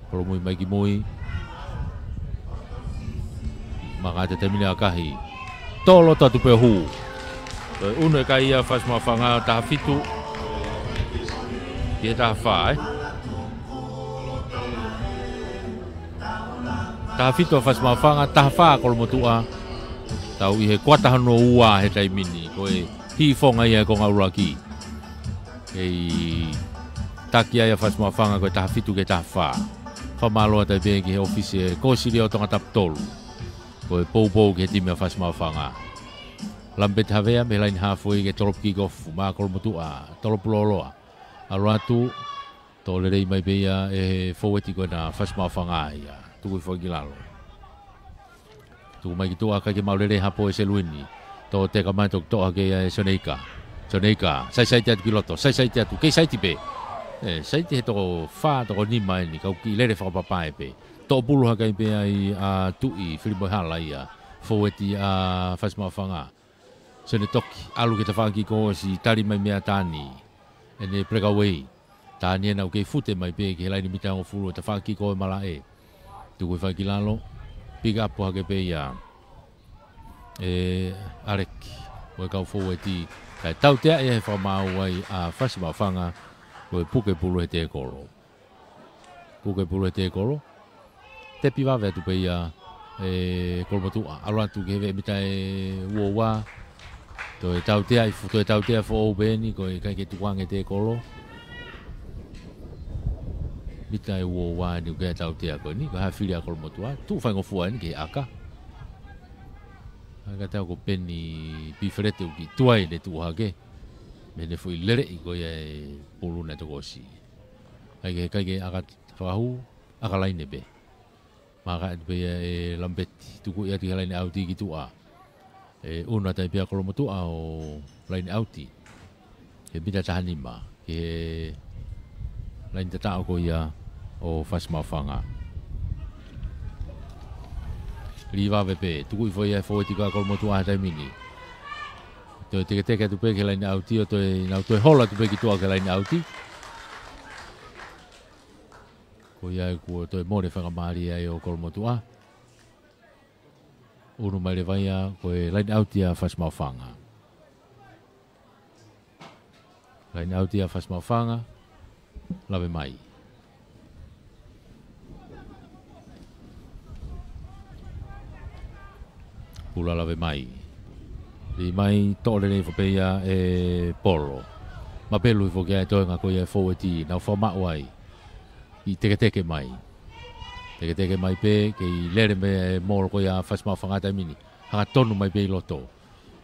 Holomui mai ki mui. Maka te taimi ni ʻakahi. Tō loto atu pē ʻo hū. Toe ʻunu e kai ia Fasi Maʻufanga, taha fitu. Ki he taha fā, ē. Taha fitu ʻa Fasi Maʻufanga, taha fā Kolomotuʻa. Tau ʻi he kuata hono ua he taimi ni. Ko e hīfonga ia e konga ʻuluaki. Kei taki ai ʻa Fasi Maʻufanga ko e taha fitu ki he taha fā. Fakamālō atu ai pē ki he ʻōfisi ʻo e kōsilio ʻo Tongatapu tolu. Ko e poupou ki he timi ʻa Fasi Maʻufanga. Lamipeti Havea mei he laini hāfoi ki he tolopu kikofu maʻa Kolomotuʻa, tolopu lōloa. ʻAlu atu, toʻo lelei mai pē ia ʻe he foueti ko ena ʻa Fasi Maʻufanga ia. Tuku hifo ki lalo. Tuku mai ki tuʻa, ʻikai ke maʻu lelei ha pō ʻe Seluini. Toʻo teka mai, toki toʻo hake ia ʻe Soneika. Soneika, saisaiti atu ki loto, saisaiti atu, kei saiti pē. Ē, saiti he toko fā, toko nima eni, kau kiʻi lele fakapapau pē. Toʻo pulu hake ai pē ai ʻa Tuʻi Filimoehala ia. Foueti ʻa Fasi Maʻufanga. Sene toki, ʻalu ki he tafaʻaki kikosi, tali mai meia Tani. ʻEne breakaway. Tani ena ʻoku kei fute mai pē ki he laini mita hongofulu, tafaʻaki ko e malaʻe. Tuku hifo ki lalo, pick up hake pē ia ʻe ʻAleki, ʻo e kau foueti. Kae tautea ia he fakamaau ai ʻa Fasi Maʻufanga, ko e puke pulu he tēkolo. Puke pulu he tēkolo. Tepi vave atu pē ia ʻe Kolomotuʻa. ʻAlu atu ki he veʻe mita ʻe ua ua. Toe tautea ʻi fo-, toe tautea foʻou pē eni, ko e ʻikai ke tukuange tēkolo. Mita ʻe ua ua eni ʻoku kei tautea ko eni, ko e hafili ʻa Kolomotuʻa. Tuʻu faingofua eni ki he ʻaka. ʻAka tau ko Peni Pifelete ʻoku kiʻi tuai ʻene tuʻu hake. Mei heʻene foʻi leleʻi ko ia e pulu naʻe toki ʻosi. ʻIkai ke, ʻikai ke ʻaka fakahū, ʻaka laine pē. Maka atu pē ia ʻe Lamipeti, tuku ia atu ki he laine ʻauti ki tuʻa. ʻE ʻunu atu ai pē ʻa Kolomotuʻa ʻo laine ʻauti. He mita taha nima, ki he laine tataʻo ko ia ʻo Fasi Maʻufanga. Lī vave pē, tuku hifo ia ʻe he foueti ko ia ʻa Kolomotuʻa he taimi ni. Toe teketeke atu pē ki he laine ʻauti, ʻo toe, nau toe hola atu pē ki tuʻa ki he laine ʻauti. Ko ia ai kuo toe mole fakamālie ai ʻo Kolomotuʻa. ʻUnu mai leva ia ko e laine ʻauti ʻa Fasi Maʻufanga. Laine ʻauti ʻa Fasi Maʻufanga. Lave mai. Pula lave mai. Lī mai, toʻo lelei foki pē ia ʻe Polo. Mapelu foki ʻa e toenga ko ia ʻe foueti, nau fakamaʻu ai. ʻI teketeke mai. Teketeke mai pē, kei lele mei ai e molo ko ia ʻa Fasi Maʻufanga he taimi ni. Hangatonu mai pē ʻi loto.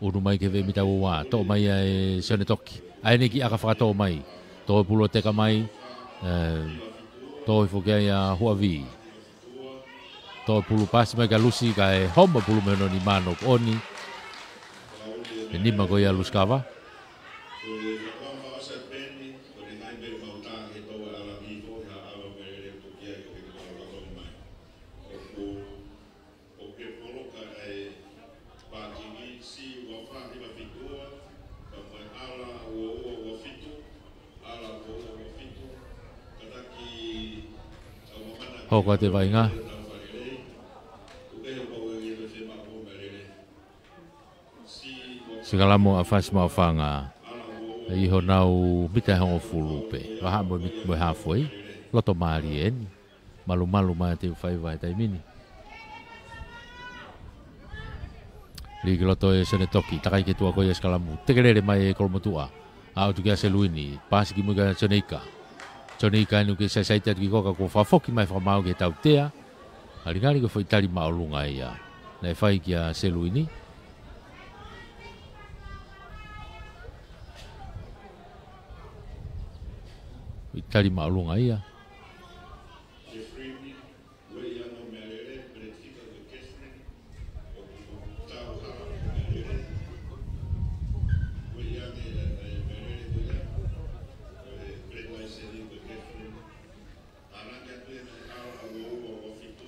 ʻUnu mai ki he veʻe mita ua ua, toʻo mai ia ʻe Sione Toki. ʻA eni kiʻi ʻaka fakatō mai. Toʻo e pulu ʻo teka mai, ē, toʻo hifo ki ai ʻa Huavi. Toʻo e pulu, paasi mai kia Lusi, kae homa e pulu mei hono nima ʻo ʻosi. ʻE nima ko ia ʻa Lusi Kava. Hoko atu e vaʻinga. Sikalamu ʻa Fasi Maʻufanga ʻi honau mita ʻe hongofulu pē. Vahaʻa mo e mit-, mo e halfway. Loto mālie eni. Malumalu mai ʻa Teufaiva he taimi ni. Lī ki loto ʻe Sione Toki, takai ki tuʻa ko ia sikalamu. Tekelele mai ʻe Kolomotuʻa. Aʻu atu kia Seluini, pasi ki mui kia Sione Ika. Sione Ika ʻoku kei saisaiti atu ki kō ka kuo fakafoki mai fakamaau ki he tautea. Ngalingali ko e foʻi tali māʻolunga ia naʻe fai kia Seluini. Foʻi tali māʻolunga ia.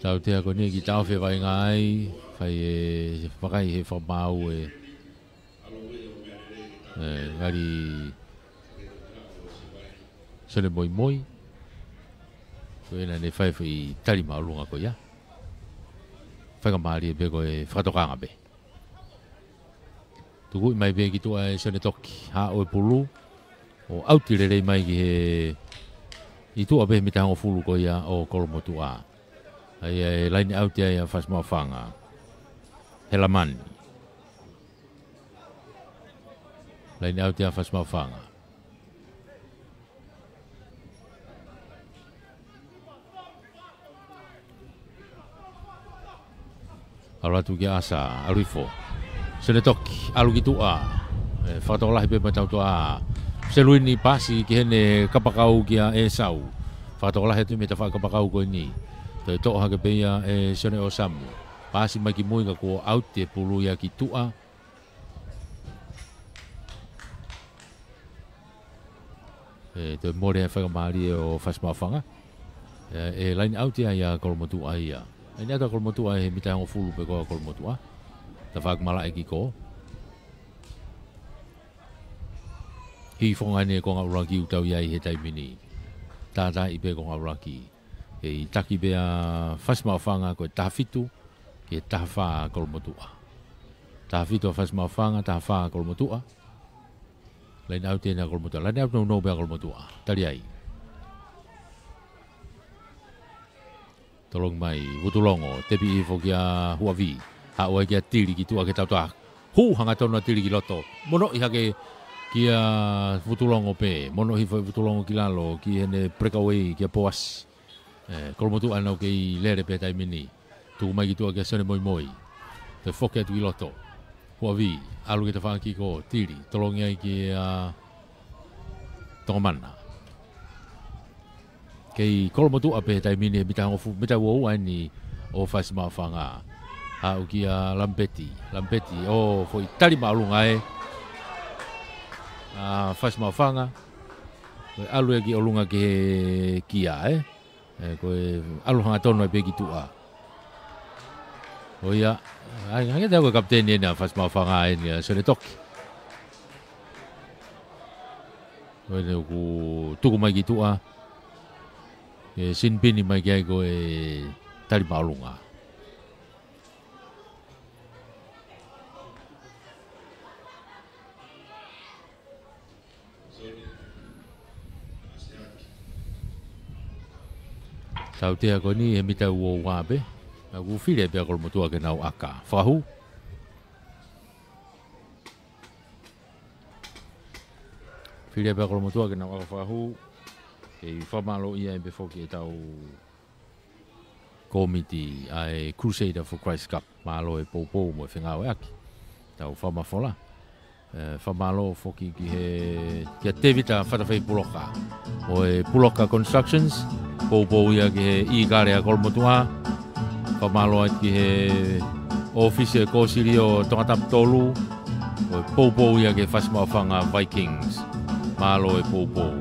Tautea ko eni ki taofi e vaʻinga ai, fai e vakai he fakamaau ʻe, ʻe, ngali Sione Moimoi. Ko ia naʻa ne fai foʻi tali māʻolunga ko ia. Faingamālie pē ko e fakatokanga pē. Tukuʻi mai pē ki tuʻa ʻe Sione Toki. Haʻu e pulu. ʻO ʻauti lelei mai ki he ʻi tuʻa pē he mita hongofulu ko ia ʻo Kolomotuʻa. ʻA ia e laine ʻauti ai ʻa Fasi Maʻufanga. He lamani. Laine ʻauti ʻa Fasi Maʻufanga. ʻAlu atu kia ʻAsa, ʻalu hifo. Sione Toki, ʻalu ki tuʻa. ʻE, fakatokolahi pē mo e tautea. Seluini pasi ki heʻene kapakau kia ʻEsau. Fakatokolahi atu mei he tafaʻaki kapakau ko eni. Toe toʻo hake pē ia ʻe Sione ʻOsamu. Pasi mai ki mui ka kuo ʻauti e pulu ia ki tuʻa. ʻE, toe mole e faingamālie ʻo Fasi Maʻufanga. ʻE, ʻe laine ʻauti ai ʻa Kolomotuʻa ia. Laine ʻauti ʻa Kolomotuʻa he mita ʻe hongofulu pē ko ia ʻa Kolomotuʻa. Tafaʻaki malaʻe ki kō. Hifo ange eni e konga ʻuluaki ʻoku tau ʻi ai he taimi ni. Tātaaʻi pē konga ʻuluaki. ʻE, ʻi taki pē ʻa Fasi Maʻufanga ko e taha fitu ki he taha fā ʻa Kolomotuʻa. Taha fitu ʻa Fasi Maʻufanga, taha fā ʻa Kolomotuʻa. Laine ʻauti eni ʻa Kolomotuʻa. Laine ʻauti nounou pē ʻa Kolomotuʻa. Tali ai. Tolongi mai, Vutulongo, tepi hifo kia Huavi. Haʻu ai kia Tili ki tuʻa ki he tautea. Hū hangatonu ʻa Tili ki loto. Monoʻi hake kia Vutulongo pē. Monoʻi hifo ʻe Vutulongo ki lalo, ki heʻene breakaway, kia Poasi. ʻE, Kolomotuʻa nau kei lele pē taimi ni. Tuku mai ki tuʻa kia Sione Moimoi. Toe foki atu ki loto. Huavi, ʻalu ki he tafaʻaki ko Tili. Tolongi ai kia Tongamana. Kei Kolomotuʻa pē taimi ni he mita hongofulu, mita ua ua eni ʻo Fasi Maʻufanga. Haʻu kia Lampeti. Lampeti, ʻo foʻi tali māʻolunga ē. ʻA Fasi Maʻufanga. Ko e ʻalu ia ki ʻolunga ki he kia, ē. ʻE, ko e ʻalu hangatonu ai pē ki tuʻa. ʻO ia, ʻai, hangē te au ko e kapiteni eni ʻa Fasi Maʻufanga eni ʻa Sione Toki. ʻO eni ʻoku tuku mai ki tuʻa. ʻE, sinipini mai ki ai ko e tali māʻolunga. Tautea ko eni he mita ua ua pē. ʻOku fili pē ʻa Kolomotuʻa ke nau ʻaka. Fakahū. Fili pē ʻa Kolomotuʻa ke nau ʻaka fakahū. Kei fakamālōʻia ai pē foki ʻetau kōmiti ʻa e Crusader for Christ Cup. Mālō e poupou mo e fengāueʻaki. Tau fakamafola. ʻE, fakamālō foki ki he, kia Tevita Fatafei Puloka. Mo e Puloka Constructions, poupou ia ki he ʻīkale ʻa Kolomotuʻa. Fakamālō atu ki he ʻōfisi e Kōsilio Tongatapu tolu. Mo e poupou ia ki he Fasi Maʻufanga Vikings. Mālō e poupou.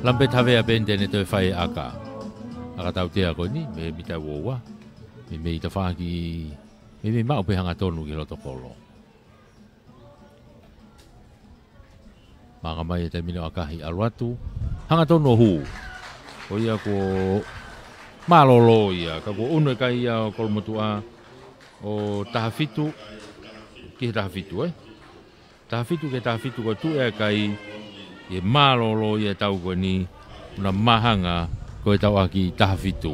Lampeti Havea pē eni te ne toe fai e ʻaka. ʻAka tautea ko eni, mei he mita ua ua. Mei, mei tafaʻaki, mei, mei maʻu pē hangatonu ki loto kolo. Maʻanga mai e taimi ni ʻo ʻakahi ʻalu atu. Hangatonu ʻo hū. Ko ia kuo mālōlō ia. Ka kuo ʻunu e kai ia ʻo Kolomotuʻa ʻo taha fitu ki he taha fitu, ē? Taha fitu ki he taha fitu ko e tuʻu e kai, ʻe mālōlō ia e tau ko eni, ʻo na māhanga ko e tauʻaki taha fitu.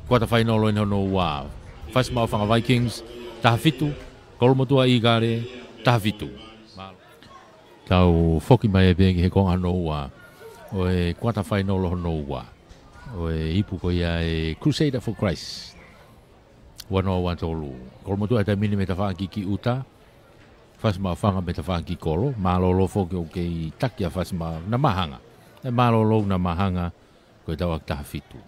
Kuata fainolo eni hono ua. Fasi Maʻufanga Vikings, taha fitu, Kolomotuʻa ʻIkale, taha fitu. Tau foki mai pē ki he konga hono ua ʻo e kuata fainolo hono ua ʻo e ipu ko ia e Crusader for Christ. Ua noa ua tolu. Kolomotuʻa he taimi ni mei tafaʻaki ki ʻuta. Fasi Maʻufanga mei tafaʻaki ki kolo. Mālōlō foki ʻoku kei taki ʻa Fasi Maʻu-, na māhanga. ʻE mālōlō na māhanga ko e tauʻaki taha fitu.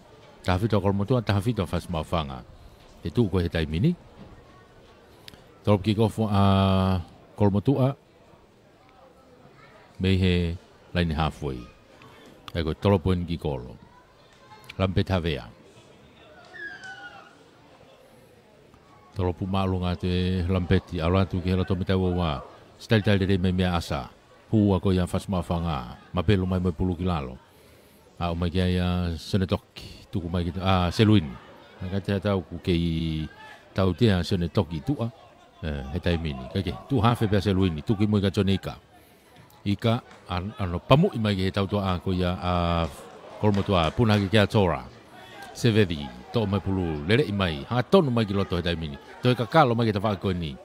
Taha fitu ʻa Kolomotuʻa, taha fitu ʻa Fasi Maʻufanga. He tuʻu ko ē he taimi ni. Tolopu kikofu ʻa Kolomotuʻa mei he laine halfway. ʻA ia ko e tolopu eni ki kolo. Lampeti Havea. Tolopu māʻolunga atu ʻe Lampeti, ʻalu atu ki he loto mita ua ua. Sitalitali lelei mai meia ʻAsa. Hū ʻa ko ia Fasi Maʻufanga. Mapelu mai mo e pulu ki lalo. ʻAʻu mai ki ai ʻa Sione Toki. Tuku mai ki, ʻa Seluini. Naʻe ʻikai te tau ʻoku kei tautea ʻa Sione Toki tuʻa. Ē, he taimi ni. Kae kehe, tuʻu hafe pē ʻa Seluini. Tuku ki mui kia Sione Ika. Ika, ʻa, ʻa hono pamuʻi mai ki he tautuaʻa ko ia ʻa Kolomotuʻa, puna hake kia Tora. Sevedi, toʻo mai pulu, leleʻi mai, hangatonu mai ki loto he taimi ni. Toe kakalo mai ki he tafaʻaki ko eni.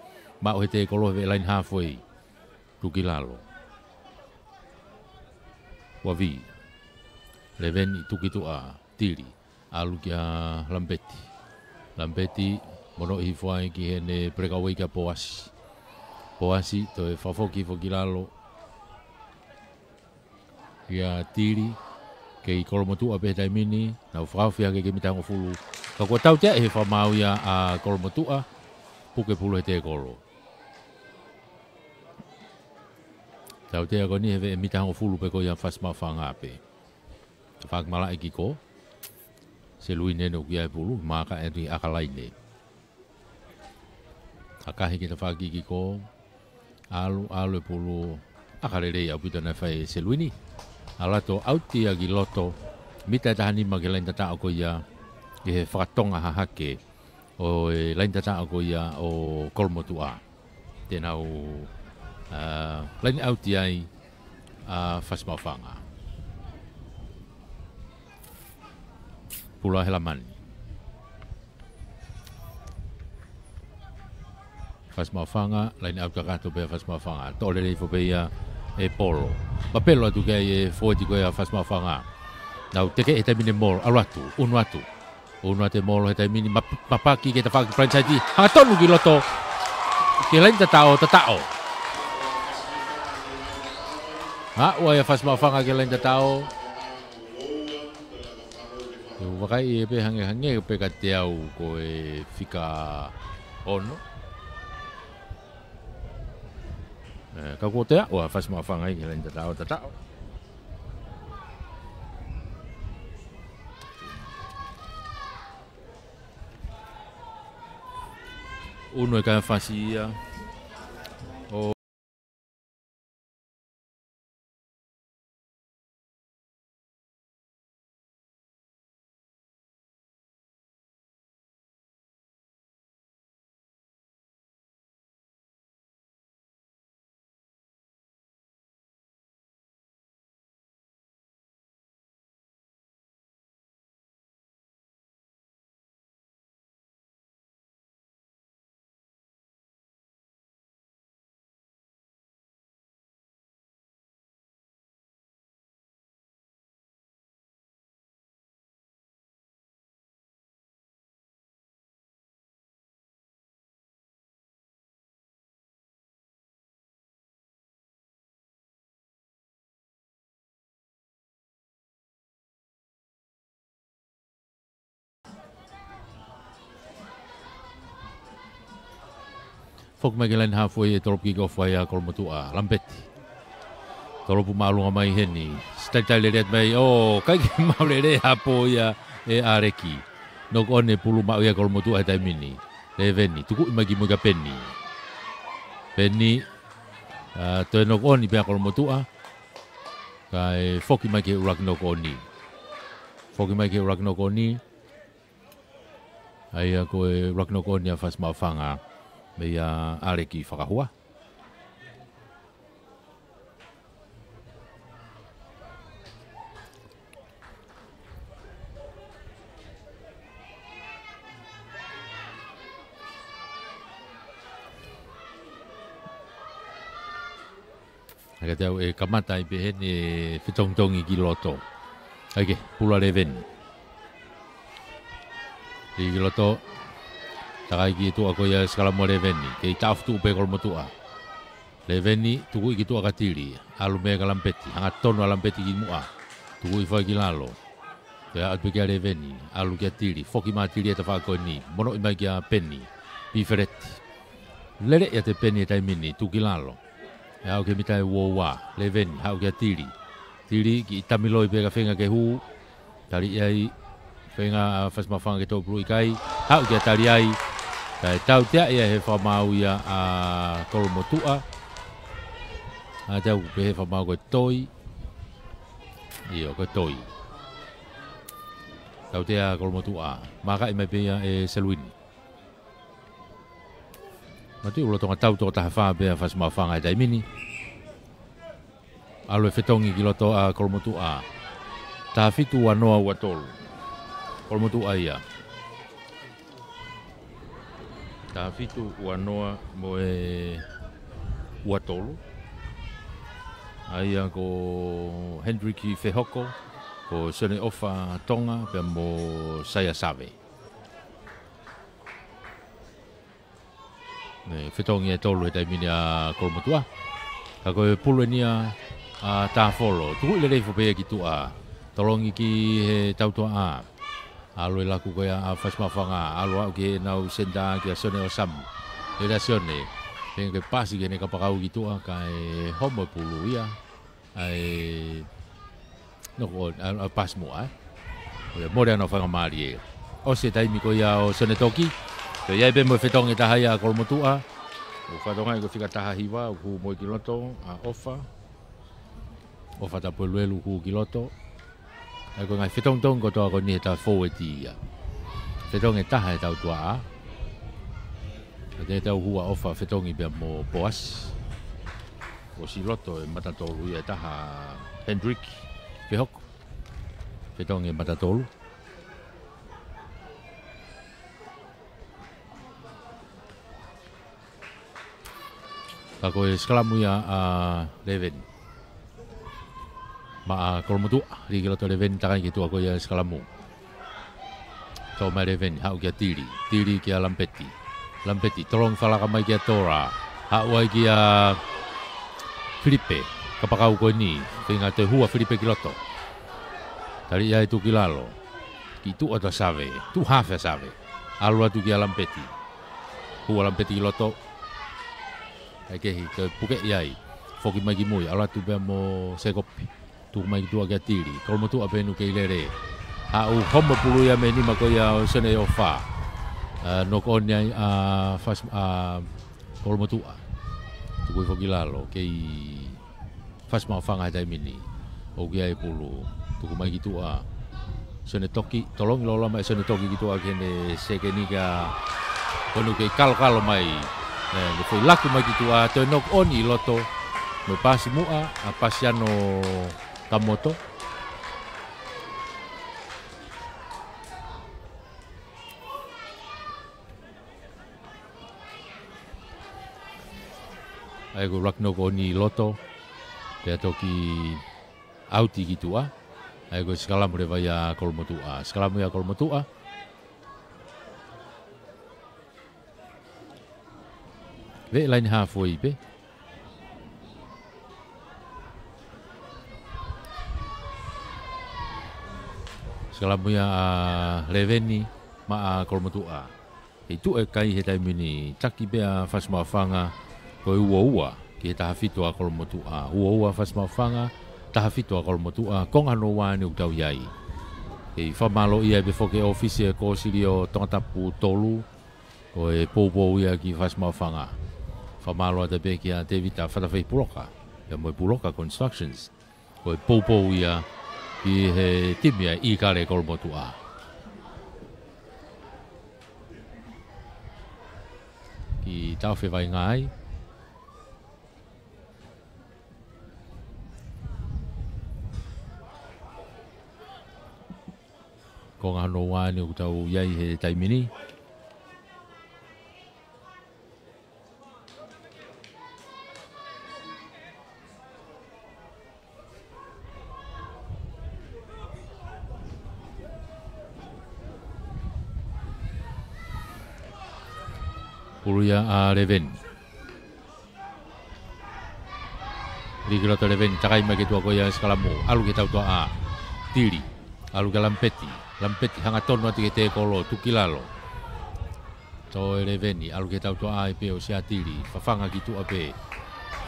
Maʻu he tēkolo he laine halfway. Tuku ki lalo. Ua vi. Leveni, tuku ki tuʻa, Tili. ʻAlu kia Lampeti. Lampeti, mono ʻi hifo ai ki heʻene breakaway kia Poasi. Poasi, toe fakafoki hifo ki lalo. Kia Tili, kei Kolomotuʻa pē he taimi ni, nau fakaofi hake ki he mita hongofulu. Ka kuo tautea ʻe he fakamaau ia ʻa Kolomotuʻa, puke pulu he tēkolo. Tautea ko eni he veʻe mita hongofulu pē ko ia Fasi Maʻufanga pē. Tafaʻaki malaʻe ki kō. Seluini eni ʻoku ʻi ai e pulu, maaka ʻe tui ʻakalaine. ʻAkahi ki he tafaʻaki ki kō. ʻAlu, ʻalu e pulu, ʻaka lelei ʻaupito naʻe fai ʻe Seluini. ʻAlu atu ʻo ʻauti ia ki loto. Mita ʻe taha nima ki he laine tataʻo ko ia. Ki he fakatonga hahake ʻo e laine tataʻo ko ia ʻo Kolomotuʻa. Te nau, ā, laine ʻauti ai ʻa Fasi Maʻufanga. Pulu ʻa Helamani. Fasi Maʻufanga, laine ʻauti kakato pē ʻa Fasi Maʻufanga. Toʻo lelei hifo pē ia ʻe Polo. Mapelu atu ki ai e foeti ko ia ʻa Fasi Maʻufanga. Nau teke he taimi ni e molo, ʻalu atu, ʻunu atu. ʻUnu atu e molo he taimi ni, map-, mapaki ki he tafaʻaki blindside, hangatonu ki loto, ki he laine tataʻo, tataʻo. Aʻu ai ʻa Fasi Maʻufanga ki he laine tataʻo. ʻOku vakai pē hangē, hangē pē kiate au ko e fika ono. Ē, ka kuo toe aʻu ʻa Fasi Maʻufanga ia ki he laine tataʻo, tataʻo. ʻUnu e kai ʻa Fasi ia. ʻO Foki mai ki he laine halfway e tolopu kick off ʻa Kolomotuʻa, Lampeti. Tolopu māʻolunga mai heni. Sitalitali lelei atu mai. ʻO, ʻikai ke maʻu lelei ha po ia ʻe ʻAleki. Knock on e pulu maʻu ia ʻa Kolomotuʻa he taimi ni. Leveni, tukuʻi mai ki mui kia Peni. Peni, ʻA, toe knock on pē ʻa Kolomotuʻa. Kae foki mai ki he ʻuluaki knock on. Foki mai ki he ʻuluaki knock on. ʻA ia ko e ʻuluaki knock on ʻa Fasi Maʻufanga. Meia ʻAleki Fakahua. ʻA ia te u kamata ai pē heni e fetongitongi ki loto. ʻA ia ke, pulu ʻa Leveni. Lī ki loto. Takai ki tuʻa ko ia e sikalamu ʻa Leveni. Kei taʻofi tuʻu pē Kolomotuʻa. Leveni, tukuʻi ki tuʻa kia Tili. ʻAlu meia kia Lampeti. Hangatonu ʻa Lampeti ki muʻa. Tukuʻi foki ki lalo. Toe aʻu atu pē kia Leveni. ʻAlu kia Tili. Foki mai Tili he tafaʻaki ko eni. Monoʻi mai kia Peni. Pifeleti. Lele ia ʻa Peni he taimi ni. Tuku ki lalo. ʻE aʻu ki he mita ʻe uaua. Leveni. Haʻu kia Tili. Tili kiʻi tamiloi pē kae feinga ke hū. Tali ai, feinga ʻa Fasi Maʻufanga ke toe pulu ʻikai, haʻu kia Taliai, kae tautea ia he fakamaau ia ʻa Kolomotuʻa. ʻA ia te u pehē fakamaau ko e toi. ʻIo, ko e toi. Tautea Kolomotuʻa, mākaʻi mai pē ia ʻe Seluini. Matuʻi ʻuluaki tau toko taha fā pē ʻa Fasi Maʻufanga he taimi ni. ʻAlu e fetongi ki loto ʻa Kolomotuʻa. Taha fitu ua noa ua tolu. Kolomotuʻa ia. Taha fitu ua noa mo e ua tolu. ʻA ia ko Hendrick Fehoko, ko Sione ʻOfa Tonga, pea mo Saia Save. Ne fetongi ʻe tolu he taimi ni ʻa Kolomotuʻa. Ka ko e pulu eni ia ʻa Tāfolo. Tukuʻi lelei foki pē ia ki tuʻa. Tolongi ki he tautuaʻā. ʻAlu e laku ko ia ʻa Fasi Maʻufanga. ʻAlu aʻu ki heʻenau senitā kia Sione ʻOsamu. Lele ʻa Sione. Feinga ke pasi ki heʻene kapakau ki tuʻa kae homo e pulu ia. ʻA e, no ko, ʻa, ʻa pasi muʻa, ē. ʻO ia, mole ʻenau faingamālie. ʻOsi e taimi ko ia ʻo Sione Toki. Ko ia pē mo e fetongi ʻe taha ia ʻa Kolomotuʻa. ʻOku fakatokangaʻi ko e fika taha hiva, ʻoku hū mo ia ki loto, ʻa ʻOfa. ʻOfa Tapueluelu hū ki loto. ʻA ia ko e ngaahi fetongitongi kotoa ko eni he taha fōueti ia. Fetongi ʻe taha he tautuaʻā. Ka te tau hū ʻa ʻOfa fetongi pea mo Poasi. ʻOsi loto e mata tolu ia ʻe taha Hendrick Fehoko. Fetongi e mata tolu. Ka ko e sikalamu ia ʻa Leveni. Maʻa Kolomotuʻa, lī ki loto Leveni, takai ki tuʻa ko ia e sikalamu. Tō mai Leveni, haʻu kia Tili. Tili kia Lampeti. Lampeti, tolongi fakalaka mai kia Tora. Haʻu ai kia Filipe, kapakau ko eni, feinga toe hū ʻa Filipe ki loto. Tali ia ʻe tuku ki lalo. Ki tuʻa ʻa Save, tuʻu hafe ʻa Save. ʻAlu atu kia Lampeti. Hū ʻa Lampeti ki loto. ʻAi kehe, toe pukeʻi ai. Foki mai ki mui, ʻalu atu pea mo Sekope. Tuku mai ki tuʻa kia Tili. Kolomotuʻa pē ʻoku kei lele. Haʻu homo pulu ia mei he nima ko ia ʻo Sione ʻOfa. ʻA, knock on ai ʻa Fasi, ʻa Kolomotuʻa. Tukuʻi foki ki lalo. Kei Fasi Maʻufanga he taimi ni. ʻOku ʻi ai e pulu. Tuku mai ki tuʻa. Sione Toki, tolongi loloa mai Sione Toki ki tuʻa ki heʻene sekeni ka ko eni ʻoku kei kalokalo mai. Ne, ne foʻi laku mai ki tuʻa, toe knock on ʻi loto. Mo e pasi muʻa, ʻa Pasiano Kamoto. ʻA ia ko e ʻuluaki knock on ʻi loto. Pea toki ʻauti ki tuʻa. ʻA ia ko e sikalamu leva ia ʻa Kolomotuʻa. Sikalamu ia ʻa Kolomotuʻa. Veʻe laine hāfoʻi pē. Sikalamu ia ʻa Leveni maʻa Kolomotuʻa. Kei tuʻu e kai he taimi ni, taki pē ʻa Fasi Maʻufanga, ko e ua ua, ki he taha fitu ʻa Kolomotuʻa. Ua ua Fasi Maʻufanga, taha fitu ʻa Kolomotuʻa, konga hono ua eni ʻoku tau ʻi ai. Kei fakamālōʻia pē foki ʻe he ʻōfisi e kōsilio Tongatapu tolu, ko e poupou ia ki Fasi Maʻufanga. Fakamālō atu pē kia Tēvita Fatafehi Puloka, pea mo e Puloka Constructions. Ko e poupou ia ki he timi ʻa ʻIkale Kolomotuʻa. Kiʻi taʻofi e vaʻinga ai. Ko e ngaahi ua eni ʻoku tau ʻi ai he taimi ni. Pulu ia ʻa Leveni. Lī ki loto Leveni, takai mai ki tuʻa ko ia e sikalamu, ʻalu ki he tautuʻa ʻa Tili, ʻalu kia Lamipeti, Lamipeti hangatonu atu ki he tēkolo, tuku ki lalo. Toe Leveni, ʻalu ki he tautuʻa ʻa Ipe ʻo Siatili, fafanga ki tuʻa pē.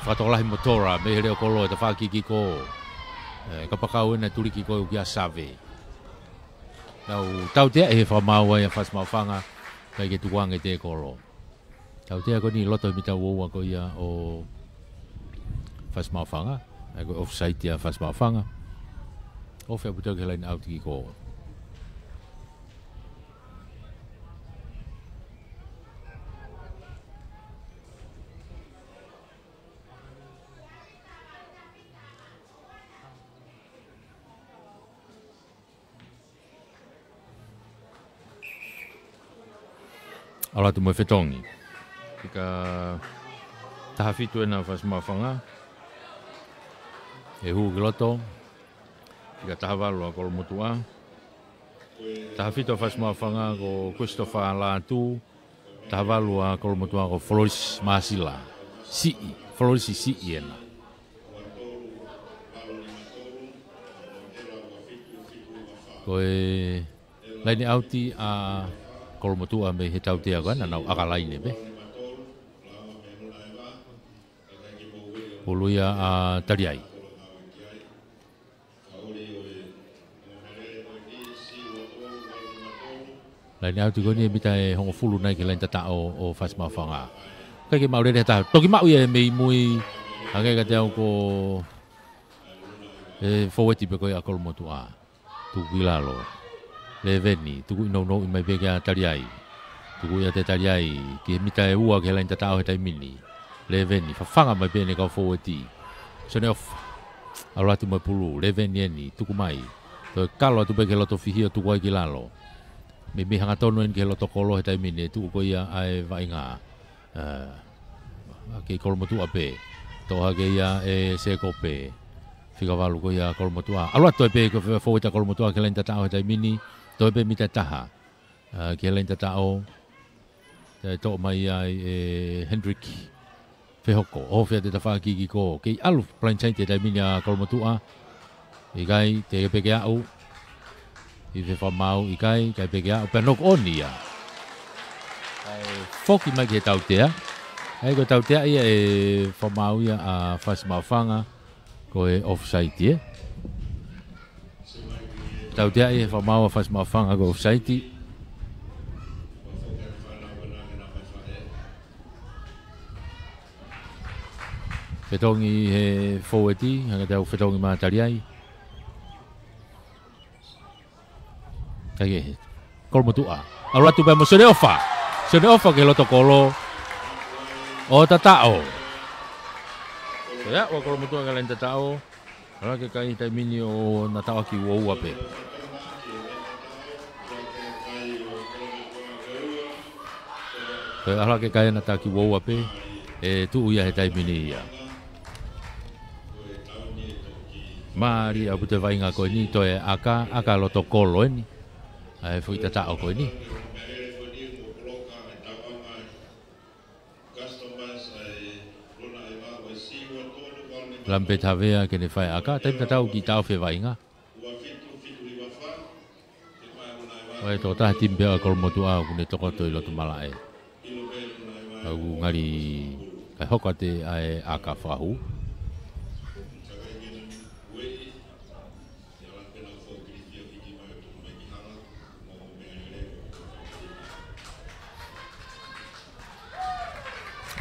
Fakatokolahi mo Tora, mei he leʻo kolo, ʻe tafaʻaki ki kō. ʻE, kapakau ena tuliki ko ē kia Save. Tau, tautea ʻi he fakamaau ʻa Fasi Maʻufanga, ʻikai ke tukuange tēkolo. Tautea ko eni loto he mita ua ua ko ia ʻo Fasi Maʻufanga, ʻa ia ko e offside ia Fasi Maʻufanga. Ofi ʻaupito ki he laine ʻauti ki kō. ʻAlu atu mo e fetongi. Fika taha fitu ena Fasi Maʻufanga. ʻE hū ki loto. Fika taha valu ʻa Kolomotuʻa. Taha fitu ʻa Fasi Maʻufanga ko Christopher Lātū. Taha valu ʻa Kolomotuʻa ko Flores Masila. Siʻi, Flores Siʻi ena. Ko e laine ʻauti ʻa Kolomotuʻa mei he tautea ko ena, nau ʻaka laine pē. Pulu ia ʻa Taliai. Laine ʻauti ko eni ʻe mita ʻe hongofulu nai ki he laine tataʻo ʻo Fasi Maʻufanga. ʻIkai ke maʻu lelei ha taha. Toki maʻu ia ʻe mei mui. Hangē kiate au ko e fōueti pē ko ia ʻa Kolomotuʻa. Tuku ki lalo. Leveni, tuku ʻi nounou mai pē kia Taliai. Tuku ia ʻe Taliai, ki he mita ʻe ua ki he laine tataʻo he taimi ni. Leveni, fafanga mai pē ʻene kau fōueti. Sione Ofa, ʻalu atu mo e pulu, Leveni eni, tuku mai. Toe kalo atu pē ki he loto fihi ʻo tuku ai ki lalo. Meimei hangatonu eni ki he loto kolo he taimi ni, tuku ko ia ʻa e vaʻinga. ʻA, ʻa, kei Kolomotuʻa pē. Toʻo hake ia ʻe Sekope. Fika valu ko ia Kolomotuʻa. ʻAlu atu ai pē ko e fōueti ʻa Kolomotuʻa ki he laine tataʻo he taimi ni. Toe pē mita ʻe taha. ʻA, ki he laine tataʻo. Toe toʻo mai ai ʻe Hendrick. Fehoko. Ofi atu e tafaʻaki ki kō. Kei ʻalu blindside he taimi ni ʻa Kolomotuʻa. ʻIkai, teʻeki pē ke aʻu. ʻI he fakamaau ʻikai, ʻikai pē ke aʻu, pea knock on ia. ʻAi, foki mai ki he tautea. ʻAi, ko e tautea ia ʻe fakamaau ia ʻa Fasi Maʻufanga, ko e offside ē. Tautea ia ʻe fakamaau ʻa Fasi Maʻufanga, ko e offside. Fetongi he fōueti, hangē kiate au fetongi maʻa Taliai. ʻIkai ke, Kolomotuʻa. ʻAlu atu pē mo Sione Ofa. Sione Ofa ki he loto kolo. ʻO tataʻo. Ko ia, ʻa Kolomotuʻa ki he laine tataʻo. ʻAlu hake e kai he taimi ni ʻo nau taʻoaki ua ua pē. Ko e ʻalu hake e kai ʻo nau taʻoaki ua ua pē. ʻE tuʻu ia he taimi ni ia. Mālie ʻaupito e vaʻinga ko eni, toe ʻaka, ʻaka loto kolo eni. ʻA e foʻi tataʻo ko eni. Lamipeti Havea ke ne fai ʻaka, taimi tatau ke taʻofi e vaʻinga. ʻOku ʻi ai e tokotaha timi pē ʻa Kolomotuʻa ʻoku ne tokoto ʻi loto malaʻe. ʻOku ngali kae hoko atu ʻa e ʻaka fakahū.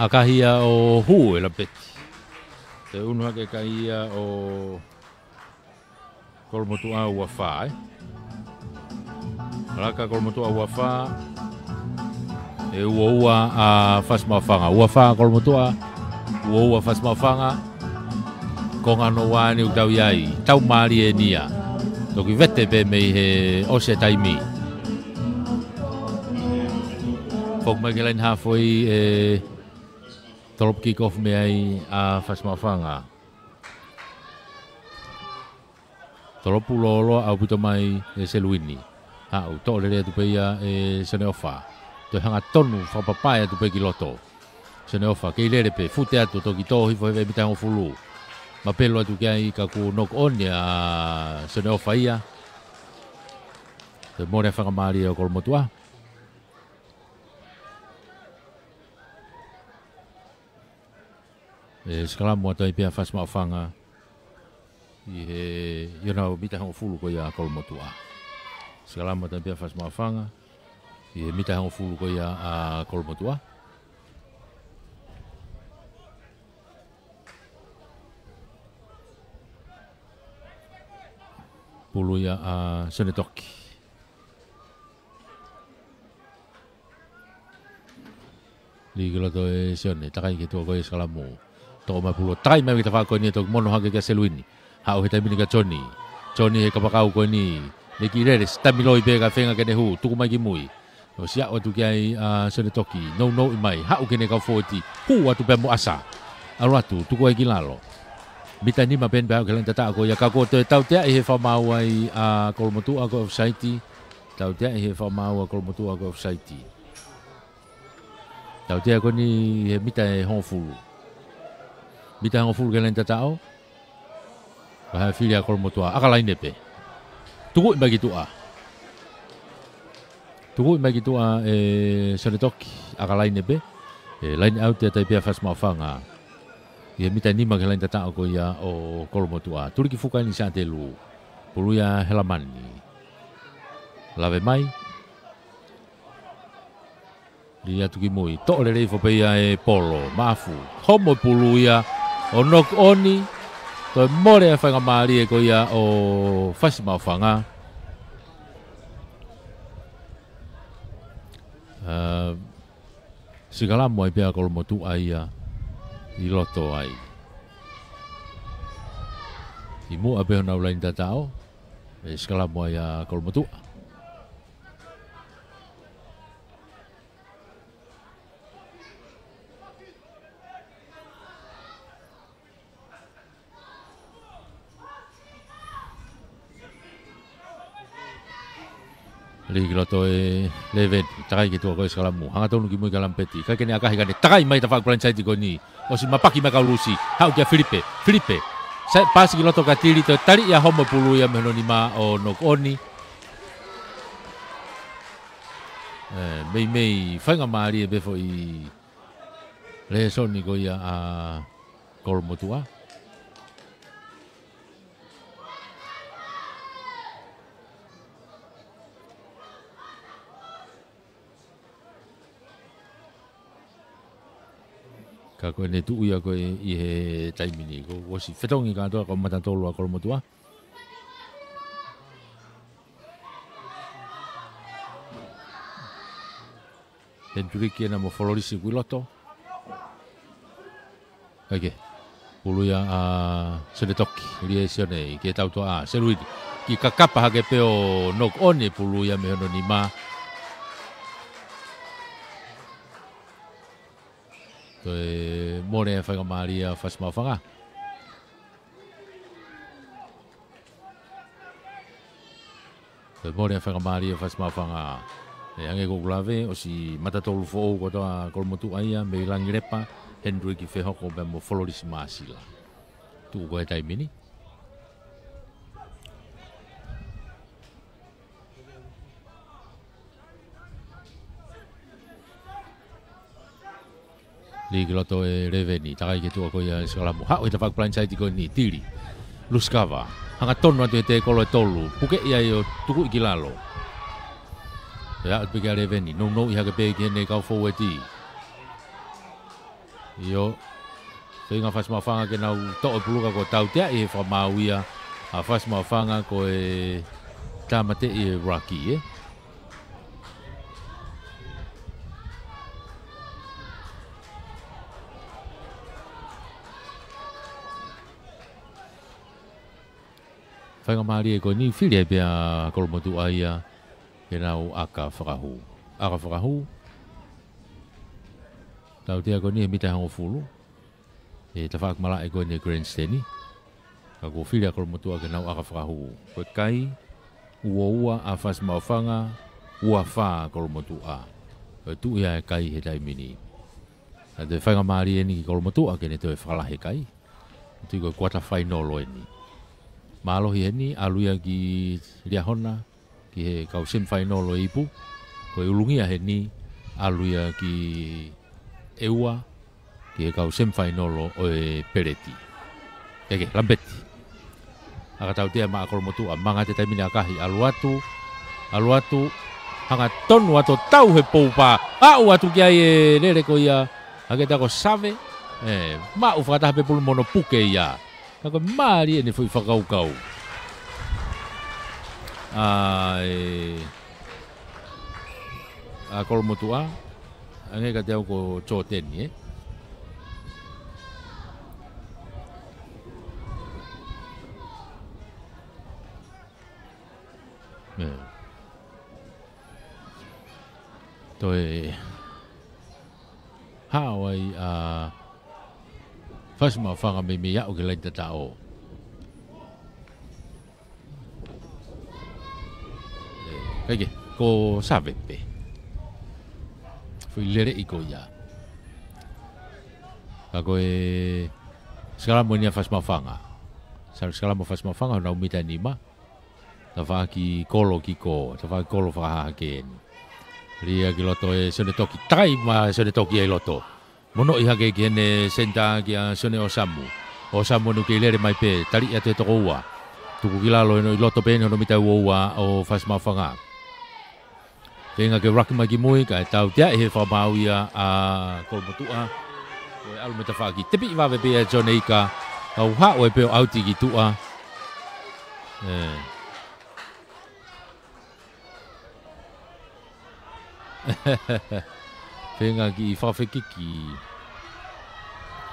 ʻAkahi ia ʻo hū e lapeti. Toe unu hake kai ia ʻo Kolomotuʻa ua fā, ē. Laka Kolomotuʻa ua fā, ʻe ua ua ʻa Fasi Maʻufanga. Ua fā Kolomotuʻa, ua ua Fasi Maʻufanga. Konga hono ua eni ʻoku tau ʻi ai, tau mālie eni ia. Toki vete pē mei he ʻosi e taimi. Foki mai ki he laine haafe ʻe tolopu kick off mei ai ʻa Fasi Maʻufanga. Tolopu lōloa ʻaupito mai ʻe Seluini. Haʻu, toʻo lelei atu pē ia ʻe Sione ʻOfa. Toe hangatonu fakapapae atu pē ki loto. Sione ʻOfa, kei lele pē, fute atu, toki tō hifo he mita hongofulu. Mapelu atu ki ai ka kuo knock on ʻa Sione ʻOfa ia. Toe mole faingamālie ʻo Kolomotuʻa. ʻE sikalamu atu ai pē ʻa Fasi Maʻufanga ʻi he, ʻi honau mita hongofulu ko ia ʻa Kolomotuʻa. Sikalamu atu ai pē ʻa Fasi Maʻufanga ʻi he mita hongofulu ko ia ʻa Kolomotuʻa. Pulu ia ʻa Sione Toki. Lī ki loto ʻe Sione, takai ki he tuʻa ko ia ʻa e sikalamu. Toʻo mai pulu, takai mai ki he tafaʻaki ko eni, toki mono hake kia Seluini. Haʻu he taimi ni kia Joni. Joni he kapakau ko eni. Lī ki lele, sitamiloi pē kae feinga ke ne hū, tuku mai ki mui. ʻOsi aʻu atu ki ai ʻa Sione Toki, nounou mai, haʻu ki heʻene kau fōueti, hū atu pē mo ʻasa. ʻAlu atu, tuku ai ki lalo. Mita nima pē eni pea haʻu ki he laine tataʻo ko ia ka kuo toe tauteaʻi he fakamaau ʻa Kolomotuʻa ko e ʻofisaiti. Tauteaʻi he fakamaau ʻa Kolomotuʻa ko e ʻofisaiti. Tautea ko eni he mita ʻe hongofulu. Mita hongofulu ki he laine tataʻo. Pea haʻu e fili ʻa Kolomotuʻa, ʻaka laine pē. Tukuʻi mai ki tuʻa. Tukuʻi mai ki tuʻa ʻe Sione Toki, ʻaka laine pē. ʻE line out atu ai pē ʻa Fasi Maʻufanga. ʻI he mita nima ki he laine tataʻo ko ia ʻo Kolomotuʻa. Tuli ki fuka eni Siaʻatelu. Pulu ia ʻa Helamani. Lave mai. Lī atu ki mui. Toʻo lelei hifo pē ia ʻe Polo. Maʻafu. Homo pulu ia ʻo knock on. Toe mole ʻa e faingamālie ko ia ʻo Fasi Maʻufanga. ʻA, sikalamu ai pē ʻa Kolomotuʻa ia ʻi loto ai. ʻI muʻa pē honau laine tataʻo, ʻe sikalamu ai ʻa Kolomotuʻa. Lī ki loto ʻe Leveni, takai ki tuʻa ko e sikalamu. Hangatonu ki mui ki he laine peti. Kae ke ne ʻakahi kae ne takai mai tafaʻaki blindside ko eni. ʻOsi mapaki mai kau Lusi. Haʻu kia Filipe. Filipe. Sai pasi ki loto kia Tili, toe tali ia homo pulu ia mei hono nima ʻo knock on. ʻE, meimei faingamālie pē foʻi lēsoni ko ia ʻa Kolomotuʻa. Ka ko ʻene tuʻu ia ko ē ʻi he taimi ni. Kuo ʻosi fetongi kātoa kau mata tolu ʻa Kolomotuʻa. Hendriki ena mo Fololisi ki loto. ʻAi ke. Pulu ia ʻa Sione Toki, lī ʻe Sione, ʻi ke tau toa ʻa Seluini. Ki kakapa hake pē ʻo knock on e pulu ia mei hono nima. Toe mole ʻa e faingamālie ʻa Fasi Maʻufanga. Toe mole ʻa e faingamālie ʻa Fasi Maʻufanga. ʻE hangē ko ʻeku lave, ʻosi mata tolu foʻou kotoa ʻa Kolomotuʻa ia, mei Langilepa, Hendriki Fehoko pea mo Fololisi Māsila. Tuʻu ko e taimi ni. Lī ki loto ʻe Leveni, takai ki tuʻa ko ia ʻa e sikalamu. Haʻu he tafaʻaki blindside ko eni, Tili. Lusikava. Hangatonu atu he tēkolo ʻe tolu. Pukeʻi ai ʻo tukuʻi ki lalo. Pea aʻu pē kia Leveni. Nounou hake pē ki heʻene kau fōueti. ʻIo. Feinga Fasi Maʻufanga ke nau toʻo e pulu ka kuo tautea ʻi he fakamaau ia ʻa Fasi Maʻufanga ko e tāmateʻi e ruck ē. Faingamālie ko eni fili ai pē ʻa Kolomotuʻa ia ke nau ʻaka fakahū. ʻAka fakahū. Tautea ko eni he mita hongofulu. ʻE tafaʻaki malaʻe ko eni he grandstand. Ka kuo fili ʻa Kolomotuʻa ke nau ʻaka fakahū. Ko e kai, ua ua ʻa Fasi Maʻufanga, ua fā Kolomotuʻa. Ko e tuʻu ia e kai he taimi ni. Ka ko e faingamālie eni ki Kolomotuʻa ke ne toe fakalahi e kai. Tui ko e kuata fainolo eni. Mālohi heni, ʻalu ia ki Liahona, ki he kau semifainolo e ipu. Ko e ʻulungia heni, ʻalu ia ki ʻEua, ki he kau semifainolo ʻo e peleti. Ke ke, Lampeti. ʻAka tautea maʻa Kolomotuʻa, manga atu e taimi ni ʻakahi, ʻalu atu, ʻalu atu, hangatonu atu ʻo tau he poupā, aʻu atu ki ai e lele ko ia, hake ta ko Save, ē, maʻu fakataha pē pulu mo hono puke ia. Ka ko e mālie eni e foʻi fakakaukau. ʻA e, ʻa Kolomotuʻa, hangē kiate au ko Joteni, ē? ʻE. Toe hao ai ʻa Fasi Maʻufanga mei mei aʻu ki he laini tataʻo. ʻE, kae kehe, ko Save pē. Foʻi leleʻi ko ia. Ka ko e sikalamu eni ʻa Fasi Maʻufanga. Sa-, sikalamu Fasi Maʻufanga, honau mita ʻe nima. Tafaʻaki kolo ki kō, tafaʻaki kolo fakahahake eni. Lī ia ki loto ʻe Sione Toki, takai maʻa Sione Toki ia ʻi loto. Monoʻi hake ki heʻene senitā kia Sione ʻOsamu. ʻOsamu ʻoku kei lele mai pē, taliʻi atu he toko ua. Tuku ki lalo ʻi loto pē eni hono mita ua ua ʻo Fasi Maʻufanga. Feinga ke ruck mai ki mui, kae tautea ʻi he fakamaau ia ʻa Kolomotuʻa. Ko e ʻalu mei tafaʻaki, tepiʻi vave pē ia ʻe Sione Ika. Kau haʻu ai pē ʻo ʻauti ki tuʻa. ʻE. Feinga ke fakafekiki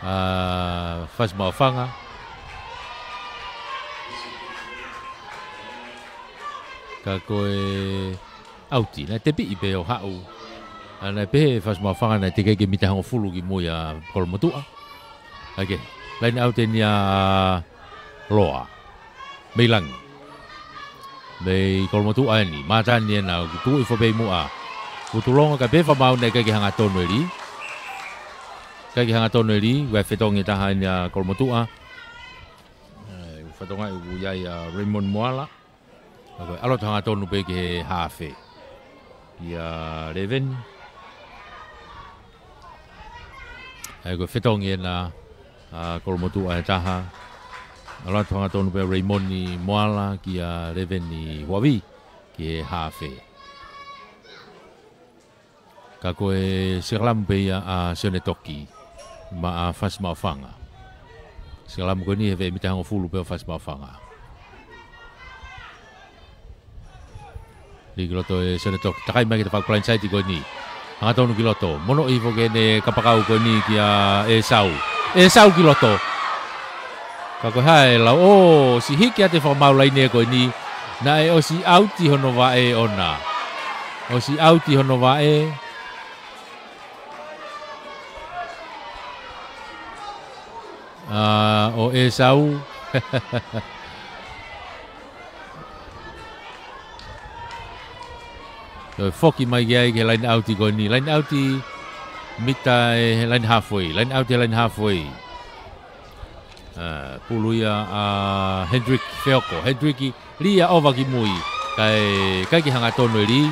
ʻa Fasi Maʻufanga. Ka ko e ʻauti, naʻe tepiʻi pē ʻo haʻu. ʻA, naʻe pehē ʻe Fasi Maʻufanga naʻe teʻeki ke mita hongofulu ki mui ʻa Kolomotuʻa. Kae kehe, laine ʻauti eni ʻa Loa. Mei langi. Mei Kolomotuʻa eni. Mātani ena, ʻoku tuʻu hifo pē ʻi muʻa. Kuo tuʻu longo kae pehē fakamaau naʻe ʻikai ke hangatonu e lī. ʻIkai ke hangatonu e lī, ʻoku ʻi ai e fetongi ʻe taha eni ʻa Kolomotuʻa. ʻE, ʻoku fatongia ʻoku ʻi ai ʻa Raymond Moala. Ka ko e ʻalu atu hangatonu pē ki he hafe. Kia Leveni. ʻA ia ko e fetongi ena ʻa Kolomotuʻa ʻe taha. ʻAlu atu hangatonu pē Raymond Moala kia Leveni Huavi ki he hafe. Ka ko e sikalamu pē ia ʻa Sione Toki maʻa Fasi Maʻufanga. Sikalamu ko eni he veʻe mita hongofulu pē ʻo Fasi Maʻufanga. Lī ki loto ʻe Sione Toki. Takai mai ki he tafaʻaki blindside ko eni. Hangatonu ki loto. Monoʻi hifo ki heʻene kapakau ko eni kia ʻEsau. ʻEsau ki loto. Ka ko e hā e lau, ʻosi hiki atu e fakamaau laine ko eni. Naʻe ʻosi ʻauti hono vaʻe ʻona. ʻOsi ʻauti hono vaʻe. ʻA, ʻo ʻEsau. Toe foki mai ki ai ki he laine ʻauti ko eni. Laine ʻauti mita ʻe he laine halfway. Laine ʻauti he laine halfway. ʻA, pulu ia ʻa Hendrick Feoko. Hendrick lī ia ʻova ki mui. Kae, ʻikai ke hangatonu e lī.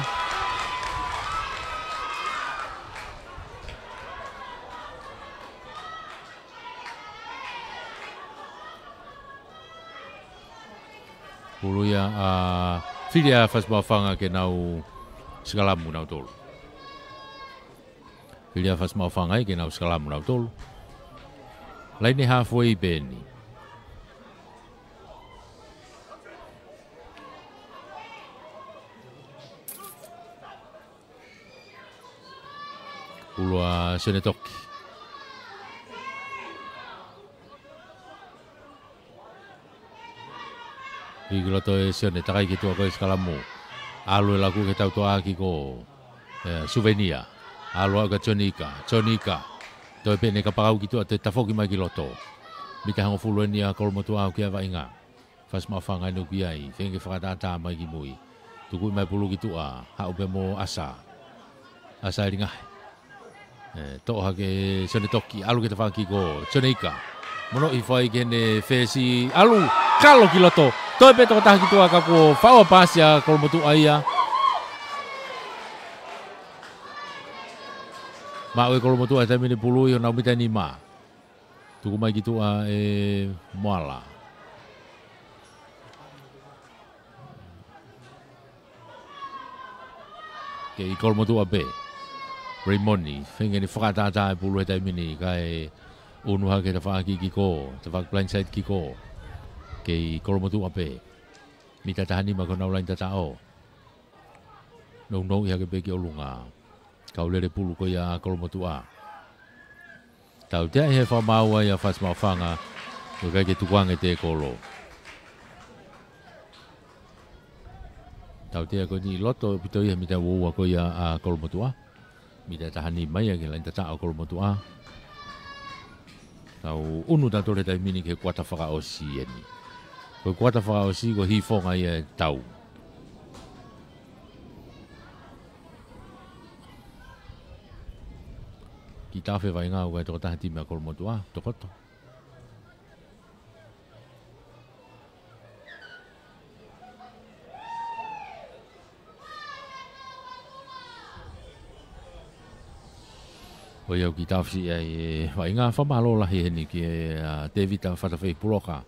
Pulu ia ʻa, fili ʻa Fasi Maʻufanga ke nau sikalamu nautolu. Fili ʻa Fasi Maʻufanga ia ke nau sikalamu nautolu. Laine halfway pē eni. Pulu ʻa Sione Toki. Hiki ki loto ʻe Sione, takai ki tuʻa ko e sikalamu. ʻAlu e laku ke tautoʻa ki ko, ē, Suvenia. ʻAlu ʻo aʻu kia Jonika. Jonika. Toe pē ʻene kapakau ki tuʻa, toe tafoki mai ki loto. Mita hongofulu eni ʻa Kolomotuʻa ʻoku ʻi ai e vaʻinga. Fasi maʻufanga ʻi he ʻuki ai, feinga ke fakatātā mai ki mui. Tuku mai pulu ki tuʻa, haʻu pē mo ʻAsa. ʻAsa ʻi he ngahi. Ē, toʻo hake Sione Toki, ʻalu ki he tafaʻaki ko Jonika. Mono i fai ki heʻene fesi, ʻalu, kalo ki loto. Toe pē tokotaha ki tuʻa ka kuo faʻu ʻa e pasi ʻa Kolomotuʻa ia. Maʻu ʻe Kolomotuʻa he taimi ni pulu ʻi honau mita nima. Tuku mai ki tuʻa ʻe Moala. Kei Kolomotuʻa pē. Reimoni, feinga ke fakatātā e pulu he taimi ni, kae ʻunu hake tafaʻaki kick off, tafaʻaki blindside kick off. Kei Kolomotuʻa pē. Mita taha nima ki honau laine tataʻo. Nounou hake pē ki ʻolunga. Kau lele pulu ko ia ʻa Kolomotuʻa. Tautea ʻi he fakamaau ai ʻa Fasi Maʻufanga, ʻoku ʻikai ke tukuange e tekolo. Tautea ko eni ʻi loto ʻaupito ʻi he mita ua ua ko ia ʻa Kolomotuʻa. Mita taha nima ia ki he laine tataʻo ʻa Kolomotuʻa. Tau ʻunu tautolu he taimi ni ki he kuata fakaʻosi eni. Ko e kuata fakaʻosi ko e hifonga ia ʻe tau. Kiʻi tafe vaʻinga ʻoku ʻi ai e tokotaha timi ʻa Kolomotuʻa, tokoto. ʻOi au kiʻi tafe siʻi ai e vaʻinga, fakamālō lahi heni ki he, ʻa, Tēvita Fatafei Puloka.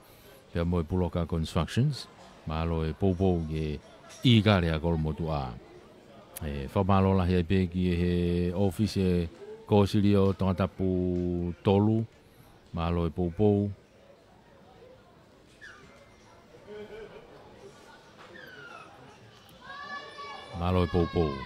Pea mo e Puloka Constructions, mālō e poupou ki he ʻīkale ʻa Kolomotuʻa. ʻE, fakamālō lahi ai pē ki he ʻōfisi ʻo e Kōsilio Tongatapu tolu, mālō e poupou. Mālō e poupou.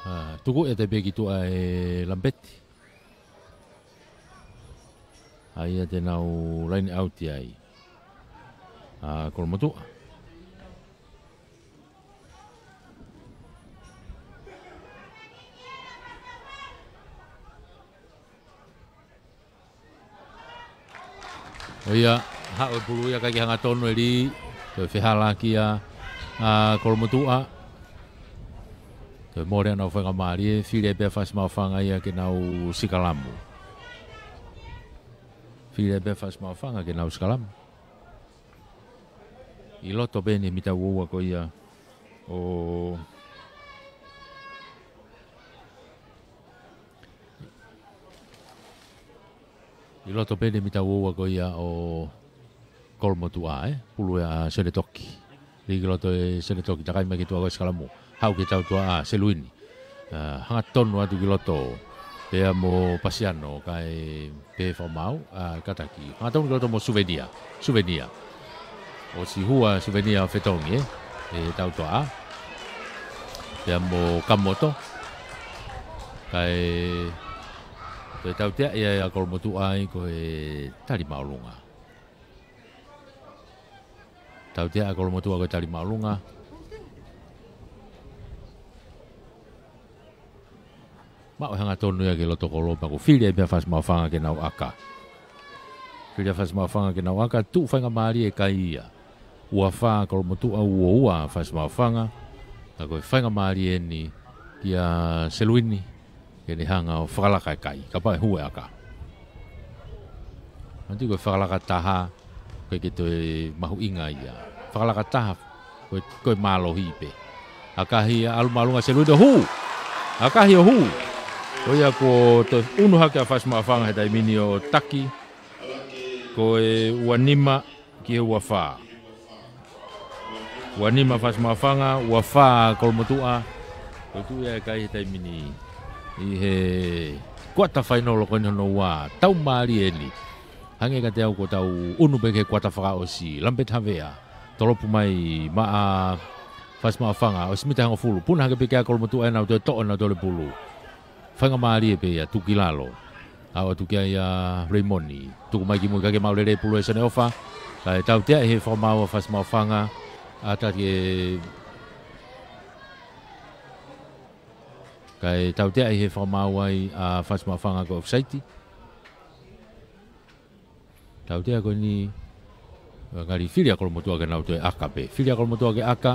ʻA, tuku ʻe te pē ki tuʻa e Lampeti. ʻA ia te nau laine ʻauti ai ʻa Kolomotuʻa. ʻO ia, haʻu e pulu ia ʻikai ke hangatonu e lī, toe fehālaaki ʻa, ʻa Kolomotuʻa. Toe mole ʻenau faingamālie, fili ai pē ʻa Fasi Maʻufanga ia ke nau sikalamu. Fili ai pē ʻa Fasi Maʻufanga ke nau sikalamu. ʻI loto pē eni mita ua ua ko ia ʻo ʻI loto pē eni mita ua ua ko ia ʻo Kolomotuʻa, ē? Pulu ʻa Sione Toki. Lī ki loto ʻe Sione Toki, takai mai ki tuʻa ko e sikalamu. Haʻu ki he tautoʻa ʻa Seluini. ʻA, hangatonu atu ki loto. Pea mo Pasiano, kae pehē fakamaau, ʻa, kātaki. Hangatonu ki loto mo Suvenia. Suvenia. ʻOsi hua Suvenia ʻo fetongi, ē? ʻE tautoʻa. Pea mo Kamoto. Kae toe tautea ia ʻa Kolomotuʻa ai ko e tali māʻolunga. Tautea ʻa Kolomotuʻa ko e tali māʻolunga. Maʻu e hangatonu ia ki loto kolo pea kuo fili ai pē ʻa Fasi Maʻufanga ke nau ʻaka. Fili ʻa Fasi Maʻufanga ke nau ʻaka, tuʻu faingamālie e kai ia. Ua fā Kolomotuʻa, ua ua Fasi Maʻufanga. Ka ko e faingamālie eni kia Seluini ke ne hanga ʻo fakalaka e kai, kapau ʻe hū e ʻaka. Manatuʻi ko e fakalaka taha, ʻoku ʻikai ke toe mahuʻinga ia. Fakalaka taha, ko e, ko e mālohi pē. ʻAkahi ia, ʻalu māʻolunga Seluini ʻo hū. ʻAkahi ʻo hū. Ko ia kuo toe ʻunu hake ʻa Fasi Maʻufanga he taimi ni ʻo taki. Ko e ua nima ki he ua fā. Ua nima Fasi Maʻufanga, ua fā Kolomotuʻa. Ko e tuʻu ia e kai he taimi ni ʻi he kuata fainolo ko eni hono ua. Tau mālie eni. Hangē kiate au kuo tau ʻunu pē ki he kuata fakaʻosi. Lampeti Havea. Tolopu mai maʻa Fasi Maʻufanga. ʻOsi mita hongofulu. Puna hake pē ki ai ʻa Kolomotuʻa ʻenau toe toʻo ʻenau toe pulu. Faingamālie pē ia, tuku ki lalo. Aʻu atu ki ai ʻa Reimoni. Tuku mai ki mui, ʻikai ke maʻu lelei e pulu ʻe Sione ʻOfa. Kae tautea ʻi he fakamaau ʻa Fasi Maʻufanga. ʻAtā ke, kae tautea ʻi he fakamaau ai ʻa Fasi Maʻufanga ko e ʻofisaiti. Tautea ko eni, ngali fili ʻa Kolomotuʻa ke nau toe ʻaka pē. Fili ʻa Kolomotuʻa ke ʻaka.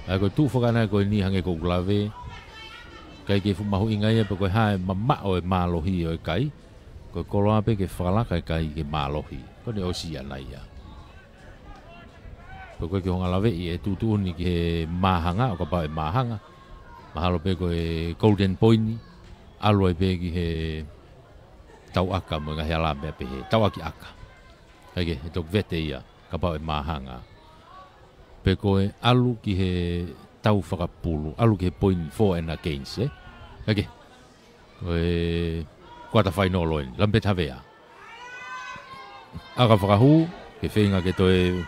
ʻA ia ko e tuʻu fakana ko eni hangē ko ʻeku lave. ʻIkai ke fuʻu mahuʻinga ia pe ko e hā e mamaʻo e mālohi ʻo e kai. Ko e koloa pē ke fakalaka e kai ke mālohi. Ko eni ʻosi ia ʻana ia. Pe ko e ke hanga laveʻi e tuʻutuʻuni ki he māhanga, ʻo kapau ʻe māhanga. Mahalo pē ko e golden point, ʻalu ai pē ki he tau ʻaka mo e ngaahi ala meʻa pehē, tau ʻaki ʻaka. ʻIkai ke, he toki vete ia, kapau ʻe māhanga. Pe ko e ʻalu ki he tau fakapulu, ʻalu ki he point four and against, ē? ʻIkai ke, ko e kuata fainolo eni, Lampeti Havea. ʻAka fakahū, ke feinga ke toe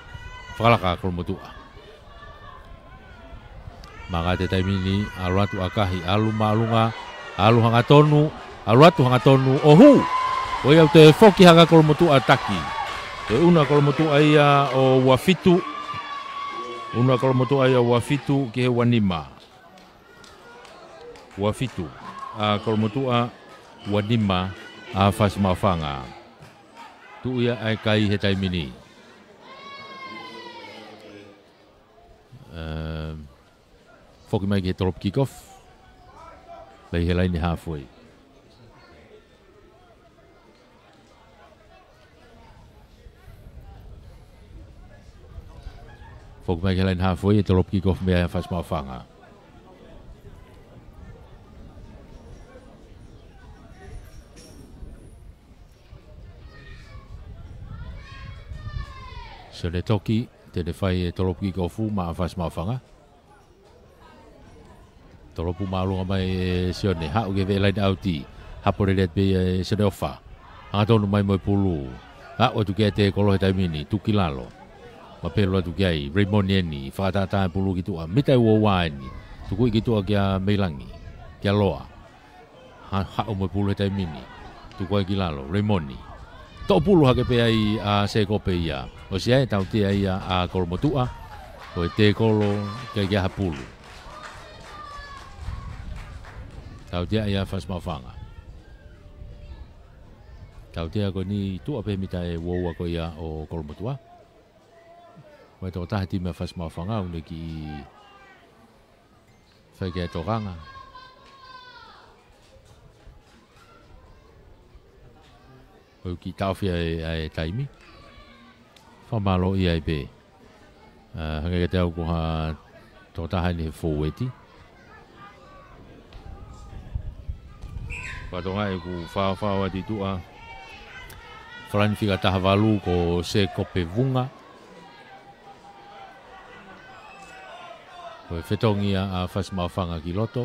fakalaka ʻa Kolomotuʻa. Maka atu he taimi ni, ʻalu atu ʻakahi, ʻalu māʻolunga, ʻalu hangatonu, ʻalu atu hangatonu, ʻo hū. Ko ia ʻoku toe foki hake ʻa Kolomotuʻa taki. Toe ʻunu ʻa Kolomotuʻa ia ʻo ua fitu. ʻUnu ʻa Kolomotuʻa ia ʻo ua fitu ki he ua nima. Ua fitu ʻa Kolomotuʻa, ua nima ʻa Fasi Maʻufanga. Tuʻu ia ʻa e kai he taimi ni. Ehm, foki mai ki he tolopu kick-off. Mei he laine halfway. Foki mai ki he laine halfway, e tolopu kick-off mei ai ʻa Fasi Maʻufanga. Sione Toki, te ne fai e tolopu kick-off maʻa Fasi Maʻufanga. Tolopu māʻolunga mai ʻe Sione, haʻu ki he veʻe laine ʻauti. Hapo lelei atu pē ia ʻe Sione ʻOfa. Hangatonu mai mo e pulu. Aʻu atu ki ai e tekolo he taimi ni, tuku ki lalo. Mapelu atu ki ai, Reimoni eni, fakatātā e pulu ki tuʻa. Mita ʻe ua ua eni. Tukuʻi ki tuʻa kia Meilangi. Kia Loa. Ha-, haʻu mo e pulu he taimi ni. Tuku ai ki lalo, Reimoni. Toʻo pulu hake pē ai ʻa Sēkope ia. ʻOsi ia e tautea ia ʻa Kolomotuʻa. Ko e tekolo, ʻikai ke ʻi ai ha pulu. Tautea ia ʻa Fasi Maʻufanga. Tautea ko eni tuʻa pē mita ʻe ua ua ko ia ʻo Kolomotuʻa. Ko e tokotaha e timi ʻa Fasi Maʻufanga, ʻoku ne kiʻi fai ki ai e tokanga. ʻOku kiʻi taʻofi ʻa e, ʻa e taimi. Fakamālō ia ai pē. Ah, hangē kiate au ko ha tokotaha eni he fōueti. Pea Tonga ʻoku faofao atu ʻi tuʻa. Falani fika taha valu ko Sēkope Vunga. Ko e fetongi ia ʻa Fasi Maʻufanga ki loto.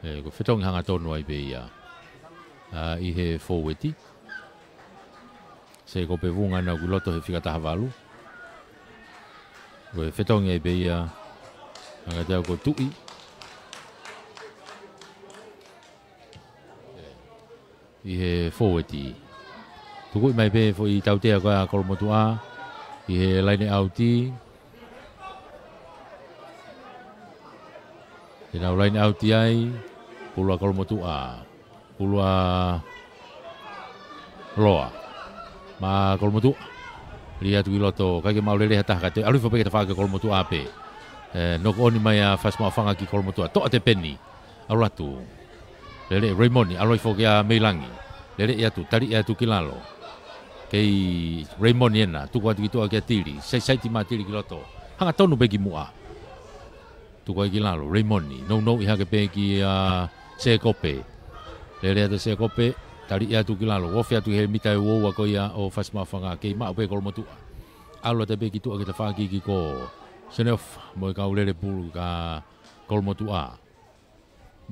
ʻE, ko e fetongi hangatonu ai pē ia. Ah, ʻi he fōueti. Sēkope Vunga ʻoku nau ki loto he fika taha valu. Ko e fetongi ai pē ia. Hangē kiate au ko Tuʻi. ʻI he fōueti. Tukuʻi mai pē foʻi tautea ko ia ʻa Kolomotuʻa. ʻI he laine ʻauti. Te nau laine ʻauti ai. Pulu ʻa Kolomotuʻa. Pulu ʻa Loa. Maʻa Kolomotuʻa. Lī atu ki loto, ʻikai ke maʻu lelei ha taha, kae toe ʻalu hifo pē ki he tafaʻaki ʻo Kolomotuʻa pē. ʻE, knock on mai ʻa Fasi Maʻufanga ki Kolomotuʻa. Toʻa tepeni. ʻAlu atu. Lele Reimoni, ʻalu hifo kia Meilangi. Lele atu, tali atu ki lalo. Kei Reimoni ena, tuku atu ki tuʻa kia Tili. Saisaiti maʻa Tili ki loto. Hangatonu pē ki muʻa. Tuku ai ki lalo, Reimoni. Nounou ʻi hake pē kia Sēkope. Lele atu Sēkope, tali atu ki lalo. Ofi atu he mita ʻe ua ua ko ia ʻo Fasi Maʻufanga. Kei maʻu pē Kolomotuʻa. ʻAlu atu pē ki tuʻa ki he tafaʻaki kikō. Seneofa mo e kau lele pulu ka Kolomotuʻa.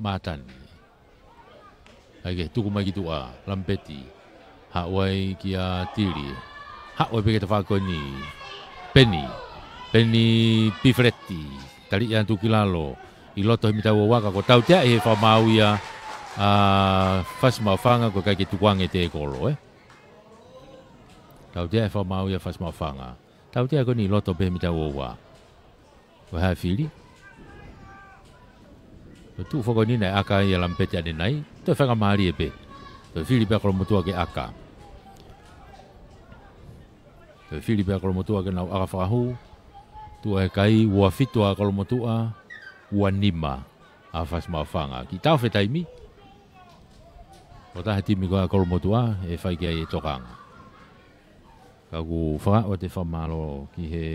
Mātani. ʻAi ke tuku mai ki tuʻa, Lamipeti. Haʻu ai kia Tili. Haʻu ai pē ki he tafaʻaki ko eni. Peni. Peni Pifeleti. Taliʻi atu ki lalo. ʻI loto he mita ua ua ka ko e tautea ʻe he fakamaau ia ʻa Fasi Maʻufanga ko e ʻikai ke tukuange e tēkolo, ē? Tautea ʻe he fakamaau ia ʻa Fasi Maʻufanga. Tautea ko eni ʻi loto pē he mita ua ua. Ko e hā e fili? Ko e tuʻu foki eni naʻe ʻaka ai ʻa Lamipeti ʻanenai. Toe faingamālie pē. Toe fili pē ʻa Kolomotuʻa ke ʻaka. Toe fili pē ʻa Kolomotuʻa ke nau ʻaka fakahū. Tuʻu he kai, ua fitu ʻa Kolomotuʻa, ua nima ʻa Fasi Maʻufanga. Kiʻi taʻofi e taimi. Ko e taha e timi ko ē ʻa Kolomotuʻa, ʻe fai ki ai e tokanga. Ka ʻoku ou fakaʻamu atu e fakamālō ki he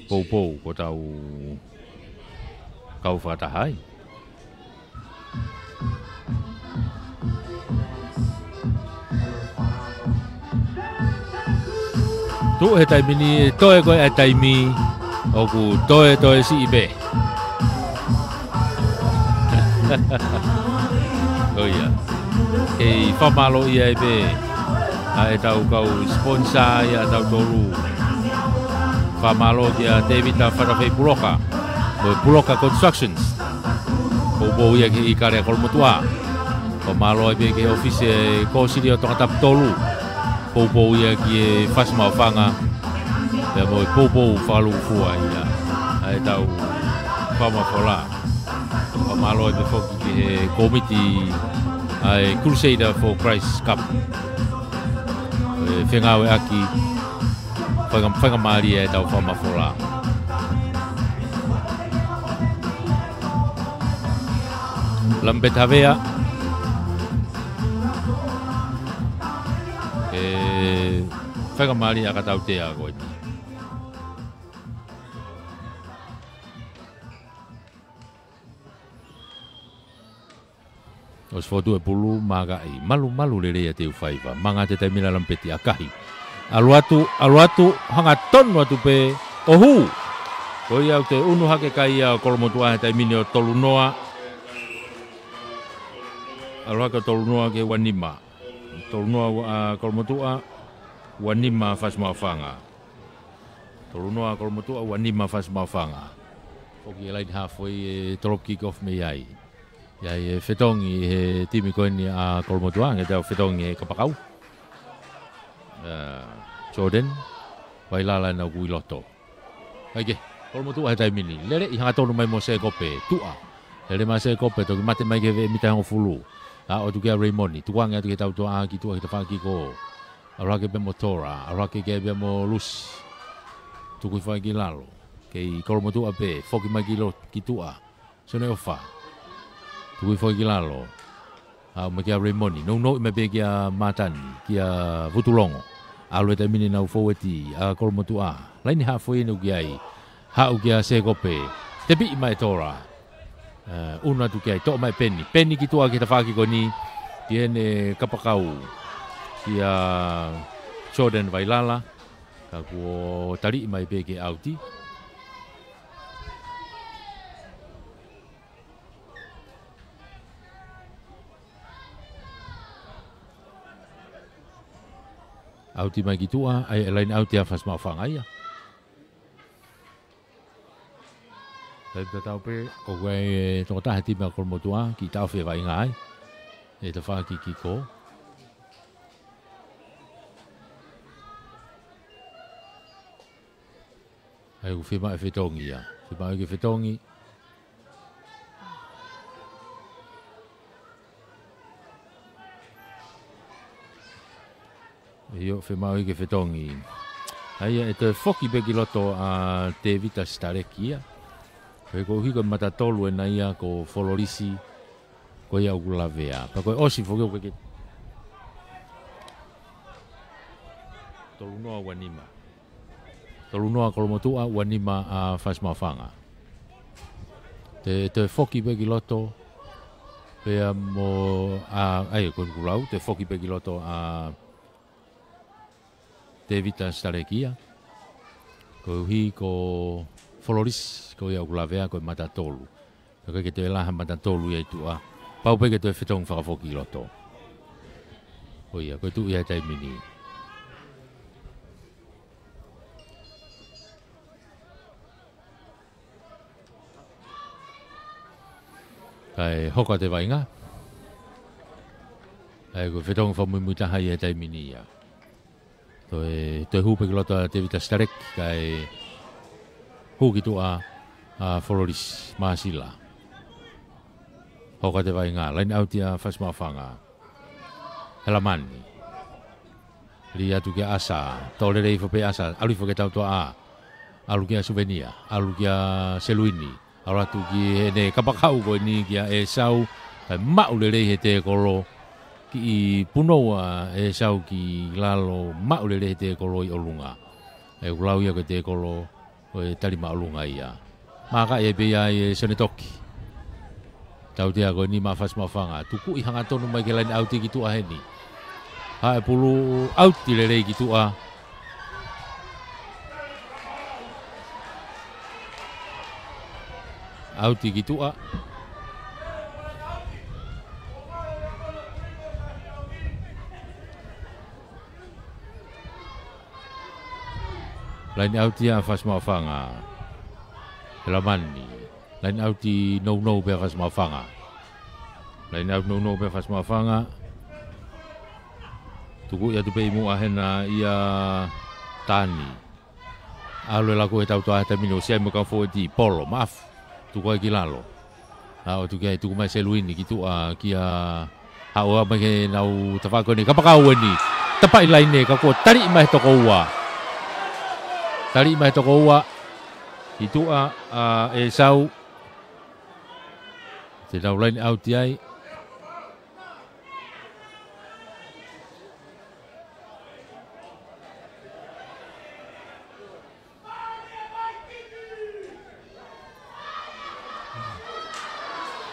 poupou kuo tau kau fakataha ai. Tuʻu he taimi ni, toe ko ē ʻa e taimi, ʻoku toe toe siʻi pē. ʻOi ia. Kei fakamālō ia ai pē ʻa e tau kau sponsor ia ʻa tautolu. Fakamālō kia Tēvita Fatafei Puloka. Mo e Puloka Constructions. Poupou ia ki he ʻīkale ʻa Kolomotuʻa. Fakamālō ai pē ki he ʻōfisi ʻo e Kōsilio Tongatapu tolu. Poupou ia ki he Fasi Maʻufanga. Pea mo e poupou fakalūkufua ia ʻa e tau fakamafola. Fakamālō ai pē foki ki he kōmiti ʻa e Crusader for Christ Cup. ʻE fengāueʻaki fainga-, faingamālie e tau fakamafola. Lamipeti Havea. ʻE faingamālie ʻa e tautea ko eni. ʻOsi fotu e pulu, makaʻi. Malumalu lelei ʻa Teufaiva. Manga atu e taimi, Lamipeti ʻakahi. ʻAlu atu, ʻalu atu, hangatonu atu pē, ʻo hū. Ko ia ʻoku toe ʻunu hake e kai ʻa Kolomotuʻa he taimi ni ʻo tolu noa. ʻAlu hake ʻo tolu noa ki he ua nima. Tolu noa ua, ʻa Kolomotuʻa, ua nima Fasi Maʻufanga. Tolu noa Kolomotuʻa, ua nima Fasi Maʻufanga. Foki e laine haafe ʻo e toloki kick off mei ai. ʻI ai e fetongi he timi ko eni ʻa Kolomotuʻa, hangē ʻoku fetongi e kapakau. ʻA, Jordan Vailala ʻoku ʻi loto. ʻAi ke, Kolomotuʻa he taimi ni. Lele ʻi hangatonu mai mo Sēkope, tuʻa. Lele mai Sēkope, toki mate mai ki he veʻe mita hongofulu. ʻA, ʻo tuku kia Raymond, tukuange atu ki he tautea ki tuʻa ki he tafaʻaki kikō. ʻAlu hake pē mo Tora, ʻalu hake ki ai pē mo Lusi. Tuku hifo ai ki lalo. Kei Kolomotuʻa pē, foki mai ki lo-, ki tuʻa. Seneofa. Tuku hifo ai ki lalo. ʻA, mai kia Raymond. Nounou mai pē kia Mātani, kia Vutulongo. ʻAlu e taimi ni nau fōueti ʻa Kolomotuʻa. Laine haafe ʻoku ʻi ai. Haʻu kia Sēkope. Tepiʻi mai Tora. ʻE, ʻunu atu ki ai, toʻo mai Peni. Peni ki tuʻa ki he tafaʻaki ko eni, ki heʻene kapakau, kia Jordan Vailala, ka kuo taliʻi mai pē ke ʻauti. ʻAuti mai ki tuʻa, ʻai e laine ʻauti ʻa Fasi Maʻufanga ia. Taimi tatau pē, ʻoku ʻi ai e tokotaha he timi ʻa Kolomotuʻa, kiʻi taʻofi e vaʻinga ai. ʻE tafaʻaki kikō. ʻAi, ʻoku fiemaʻu e fetongi ia. Fiemaʻu ke fetongi. ʻIo, fiemaʻu ke fetongi. ʻAi, ʻe toe foki pē ki loto ʻa Tēvita Sitaleki ia. Pea ko e hiko mata tolu ena ia ko Fololisi, ko ia ʻoku lavea. Pea ko e ʻosi foki ʻoku ke tolu noa ua nima. Tolu noa Kolomotuʻa, ua nima ʻa Fasi Maʻufanga. Te, toe foki pē ki loto, pea mo, ʻa, ʻai, ko ʻeku lau, toe foki pē ki loto ʻa, Tevita Sitaleki ia. Koeʻuhi ko Fololisi, ko ia ʻoku lavea ko e mata tolu. Ka ʻoku ʻikai ke toe laha mata tolu ia ʻi tuʻa. Pau pē ke toe fetongi fakafoki ʻi loto. Ko ia, ko e tuʻu ia he taimi ni. Kae hoko atu e vaʻinga. Kae ko e fetongi fakamuimui taha ia he taimi ni ia. Toe, toe hū pē ki loto ʻa Tevita Sitaleki, kae hū ki tuʻa ʻa Fololisi Māsila. Hoko atu e vaʻinga, laine ʻauti ʻa Fasi Maʻufanga. Helamani. Lī atu kia ʻAsa, tō lelei hifo pē ʻAsa, ʻalu hifo ki he tautuaʻā. ʻAlu kia Suvenia, ʻalu kia Seluini. ʻAlu atu ki heʻene kapakau ko eni kia ʻEsau, kae maʻu lelei he tēkolo, kiʻi punou ʻa ʻEsau ki lalo, maʻu lelei he tēkolo ʻi ʻolunga. ʻE ʻoku lau ia ko e tēkolo ʻo e tali māʻolunga ia. Mākaʻi ai pē ia ʻe Sione Toki. Tautea ko eni maʻa Fasi Maʻufanga. Tukuʻi hangatonu mai ki he laine ʻauti ki tuʻa heni. Haʻu e pulu ʻauti lelei ki tuʻa. ʻAuti ki tuʻa. Laine ʻauti ʻa Fasi Maʻufanga. Helamani. Laine ʻauti nounou pē ʻa Fasi Maʻufanga. Laine ʻauti nounou pē ʻa Fasi Maʻufanga. Tukuʻi atu pē ʻi muʻa hena ʻia Tani. ʻAlu e laku he tautuaʻā he taimi ni ʻo ʻosi ai mo e kau fōueti, Polo, Maʻafu. Tuku ai ki lalo. ʻAlu atu ki ai, tuku mai Seluini ki tuʻa kia Haʻua mai ke nau tafaʻaki ko eni, kapakau eni. Tapaʻi laine, ka kuo taliʻi mai he toko ua. Taliʻi mai he toko ua. Ki tuʻa ʻa ʻEsau. Te nau laine ʻauti ai.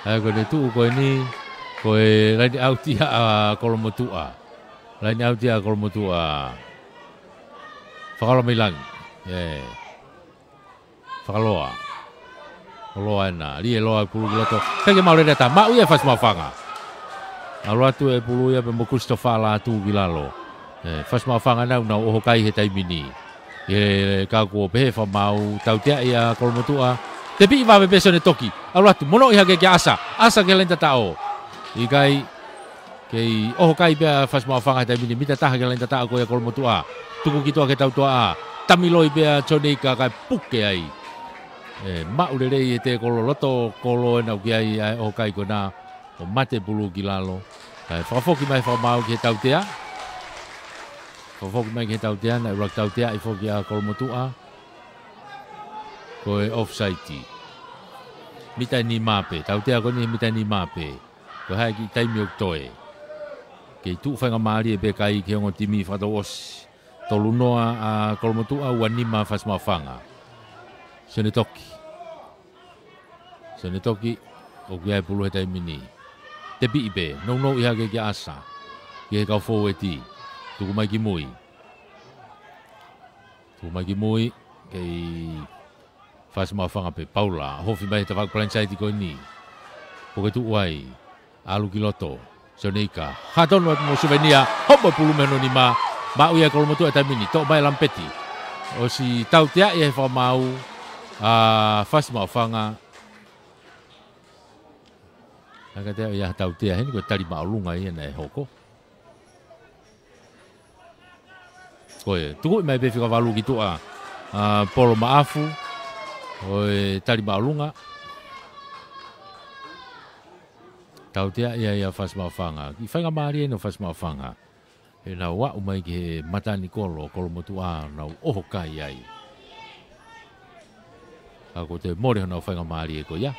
ʻAi, ko ʻene tuʻu ko eni, ko e laine ʻauti ʻa Kolomotuʻa. Laine ʻauti ʻa Kolomotuʻa. Fakaloa mai langi. ʻE. Fakaloa. ʻO loa ena. Lī e loa pulu ki loto. Peke mau lele ata. Maʻu ia ʻe Fasi Maʻufanga. ʻAlu atu e pulu ia pea mo Christopher Lātū ki lalo. ʻE, Fasi Maʻufanga nau, nau ʻoho kai he taimi ni. ʻE, ka kuo pehē fakamaau, tautea ia Kolomotuʻa. Tepiʻi vave pē Sione Toki. ʻAlu atu, monoʻi hake kia ʻAsa. ʻAsa ki he laine tataʻo. ʻIkai, kei ʻoho kai pē ʻa Fasi Maʻufanga he taimi ni, mita taha ki he laine tataʻo ko ia Kolomotuʻa. Tuku ki tuʻa ki he tautuaʻā. Tamiloi pē ʻa Sione Ika kae puke ai. ʻE, maʻu lelei e tēkolo, loto kolo ena ʻoku ʻi ai ʻa e ʻoho kai ko ena. ʻO mate pulu ki lalo. Kae fakafoki mai fakamaau ki he tautea. Fakafoki mai ki he tautea, naʻe ʻuluaki tauteaʻi foki ʻa Kolomotuʻa. Ko e offside. Mita ʻe nima pē, tautea ko eni he mita ʻe nima pē. Ko e hā e kiʻi taimi ʻoku toe. Kei tuʻu faingamālie pē kai ki he ongo timi fakatouʻosi. Tolu noa ʻa Kolomotuʻa, ua nima Fasi Maʻufanga. Sione Toki. Sione Toki, ʻoku ʻi ai e pulu he taimi ni. Tepiʻi pē, nounou ʻi hake kia ʻAsa. Ki he kau fōueti. Tuku mai ki mui. Tuku mai ki mui, kei Fasi Maʻufanga pē Paula. Hofi mai he tafaʻaki blindside ko eni. Puke tuʻu ai. ʻAlu ki loto. Sione Ika. Hangatonu atu mo Suvenia. Hopo e pulu mei hono nima. Maʻu ia ʻe Kolomotuʻa he taimi ni. Toʻo mai ʻe Lamipeti. ʻOsi tauteaʻi ʻe he fakamaau ʻa Fasi Maʻufanga. Ka ʻikai toe ʻi ai ha tautea heni, ko e tali māʻolunga ia naʻe hoko. Ko e, tukuʻi mai pē fika valu ki tuʻa ʻa Polo Maʻafu. Ko e tali māʻolunga. Tautea ia ʻa Fasi Maʻufanga. Kiʻi faingamālie ʻeni ʻo Fasi Maʻufanga. ʻE nau aʻu mai ki he matanikolo ʻo Kolomotuʻa, nau ʻoho kai ai. Ka kuo toe mole honau faingamālie ko ia.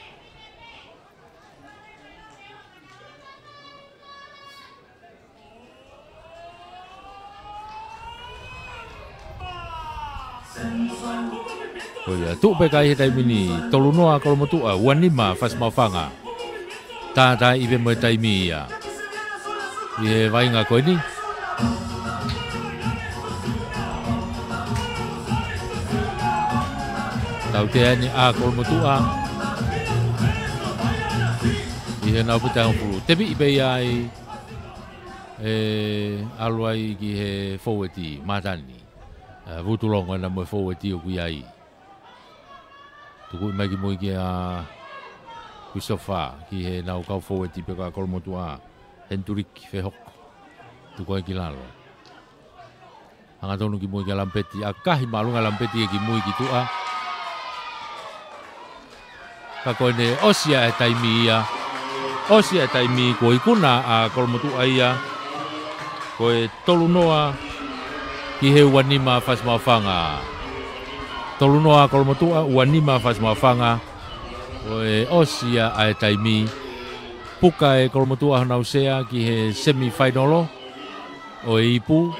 Ko ia, tuʻu pē kai he taimi ni, tolu noa Kolomotuʻa, ua nima Fasi Maʻufanga. Tātaaʻi pē mo e taimi ia. ʻI he vaʻinga ko eni. Tautea ʻeni ʻa Kolomotuʻa ʻi heʻenau pita hongofulu. Tepi ʻi pē ia ai, ʻe ʻalu ai ki he foueti, Matani. ʻE, Vutulongo ʻena mo e foueti ʻoku ʻi ai. Tuku mai ki mui kia Christopher, ki heʻenau kau foueti pē ko ē ʻa Kolomotuʻa, Hendrik Fehoko. Tuku ai ki lalo. Hangatonu ki mui kia Lampeti, ʻakahi māʻolunga Lampeti ia ki mui ki tuʻa. Ka ko ʻene ʻosi ʻa e taimi ia. ʻOsi ʻa e taimi, kuo ikuna ʻa Kolomotuʻa ia. Ko e tolu noa ki he ua nima Fasi Maʻufanga. Tolu noa Kolomotuʻa, ua nima Fasi Maʻufanga. Ko e ʻosi ia ʻa e taimi. Puka ʻe Kolomotuʻa honau sea ki he semifainolo ʻo e ipu.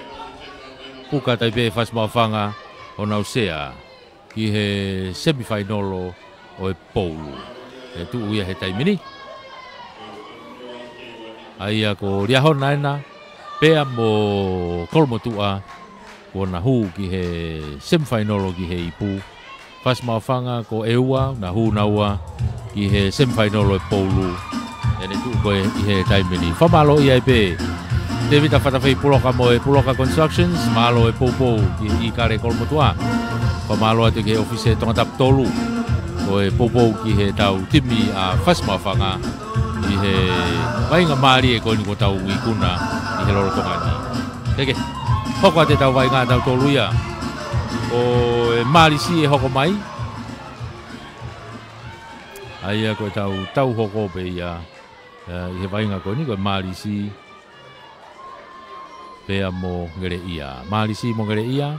Puka tai pē ʻe Fasi Maʻufanga honau sea ki he semifainolo ʻo e poulu. ʻE tuʻu ia he taimi ni. ʻA ia ko Liahona ʻena, pea mo Kolomotuʻa, kuo na hū ki he semifainolo ki he ipu. Fasi Maʻufanga ko ʻEua, na hū naua ki he semifainolo ʻo e poulu. ʻEne tuʻu ko ē ʻi he taimi ni. Fakamālō ia ai pē Tevita Fatafei Puloka mo e Puloka Constructions, mālō e poupou ki he ʻīkale Kolomotuʻa. Fakamālō atu ki he ʻōfisi Tongatapu tolu, ko e poupou ki heʻetau timi ʻa Fasi Maʻufanga ʻi he vaʻinga mālie ko eni kuo tau ikuna ʻi he lolotonga ni. Teke, hoko atu ʻetau vaʻinga ʻatautolu ia. Ko e Mālisi ʻe hoko mai. ʻA ia ko ʻetau tau hoko pē ia, ʻe, ʻi he vaʻinga ko eni ko e Mālisi pea mo Ngeleʻia. Mālisi mo Ngeleʻia,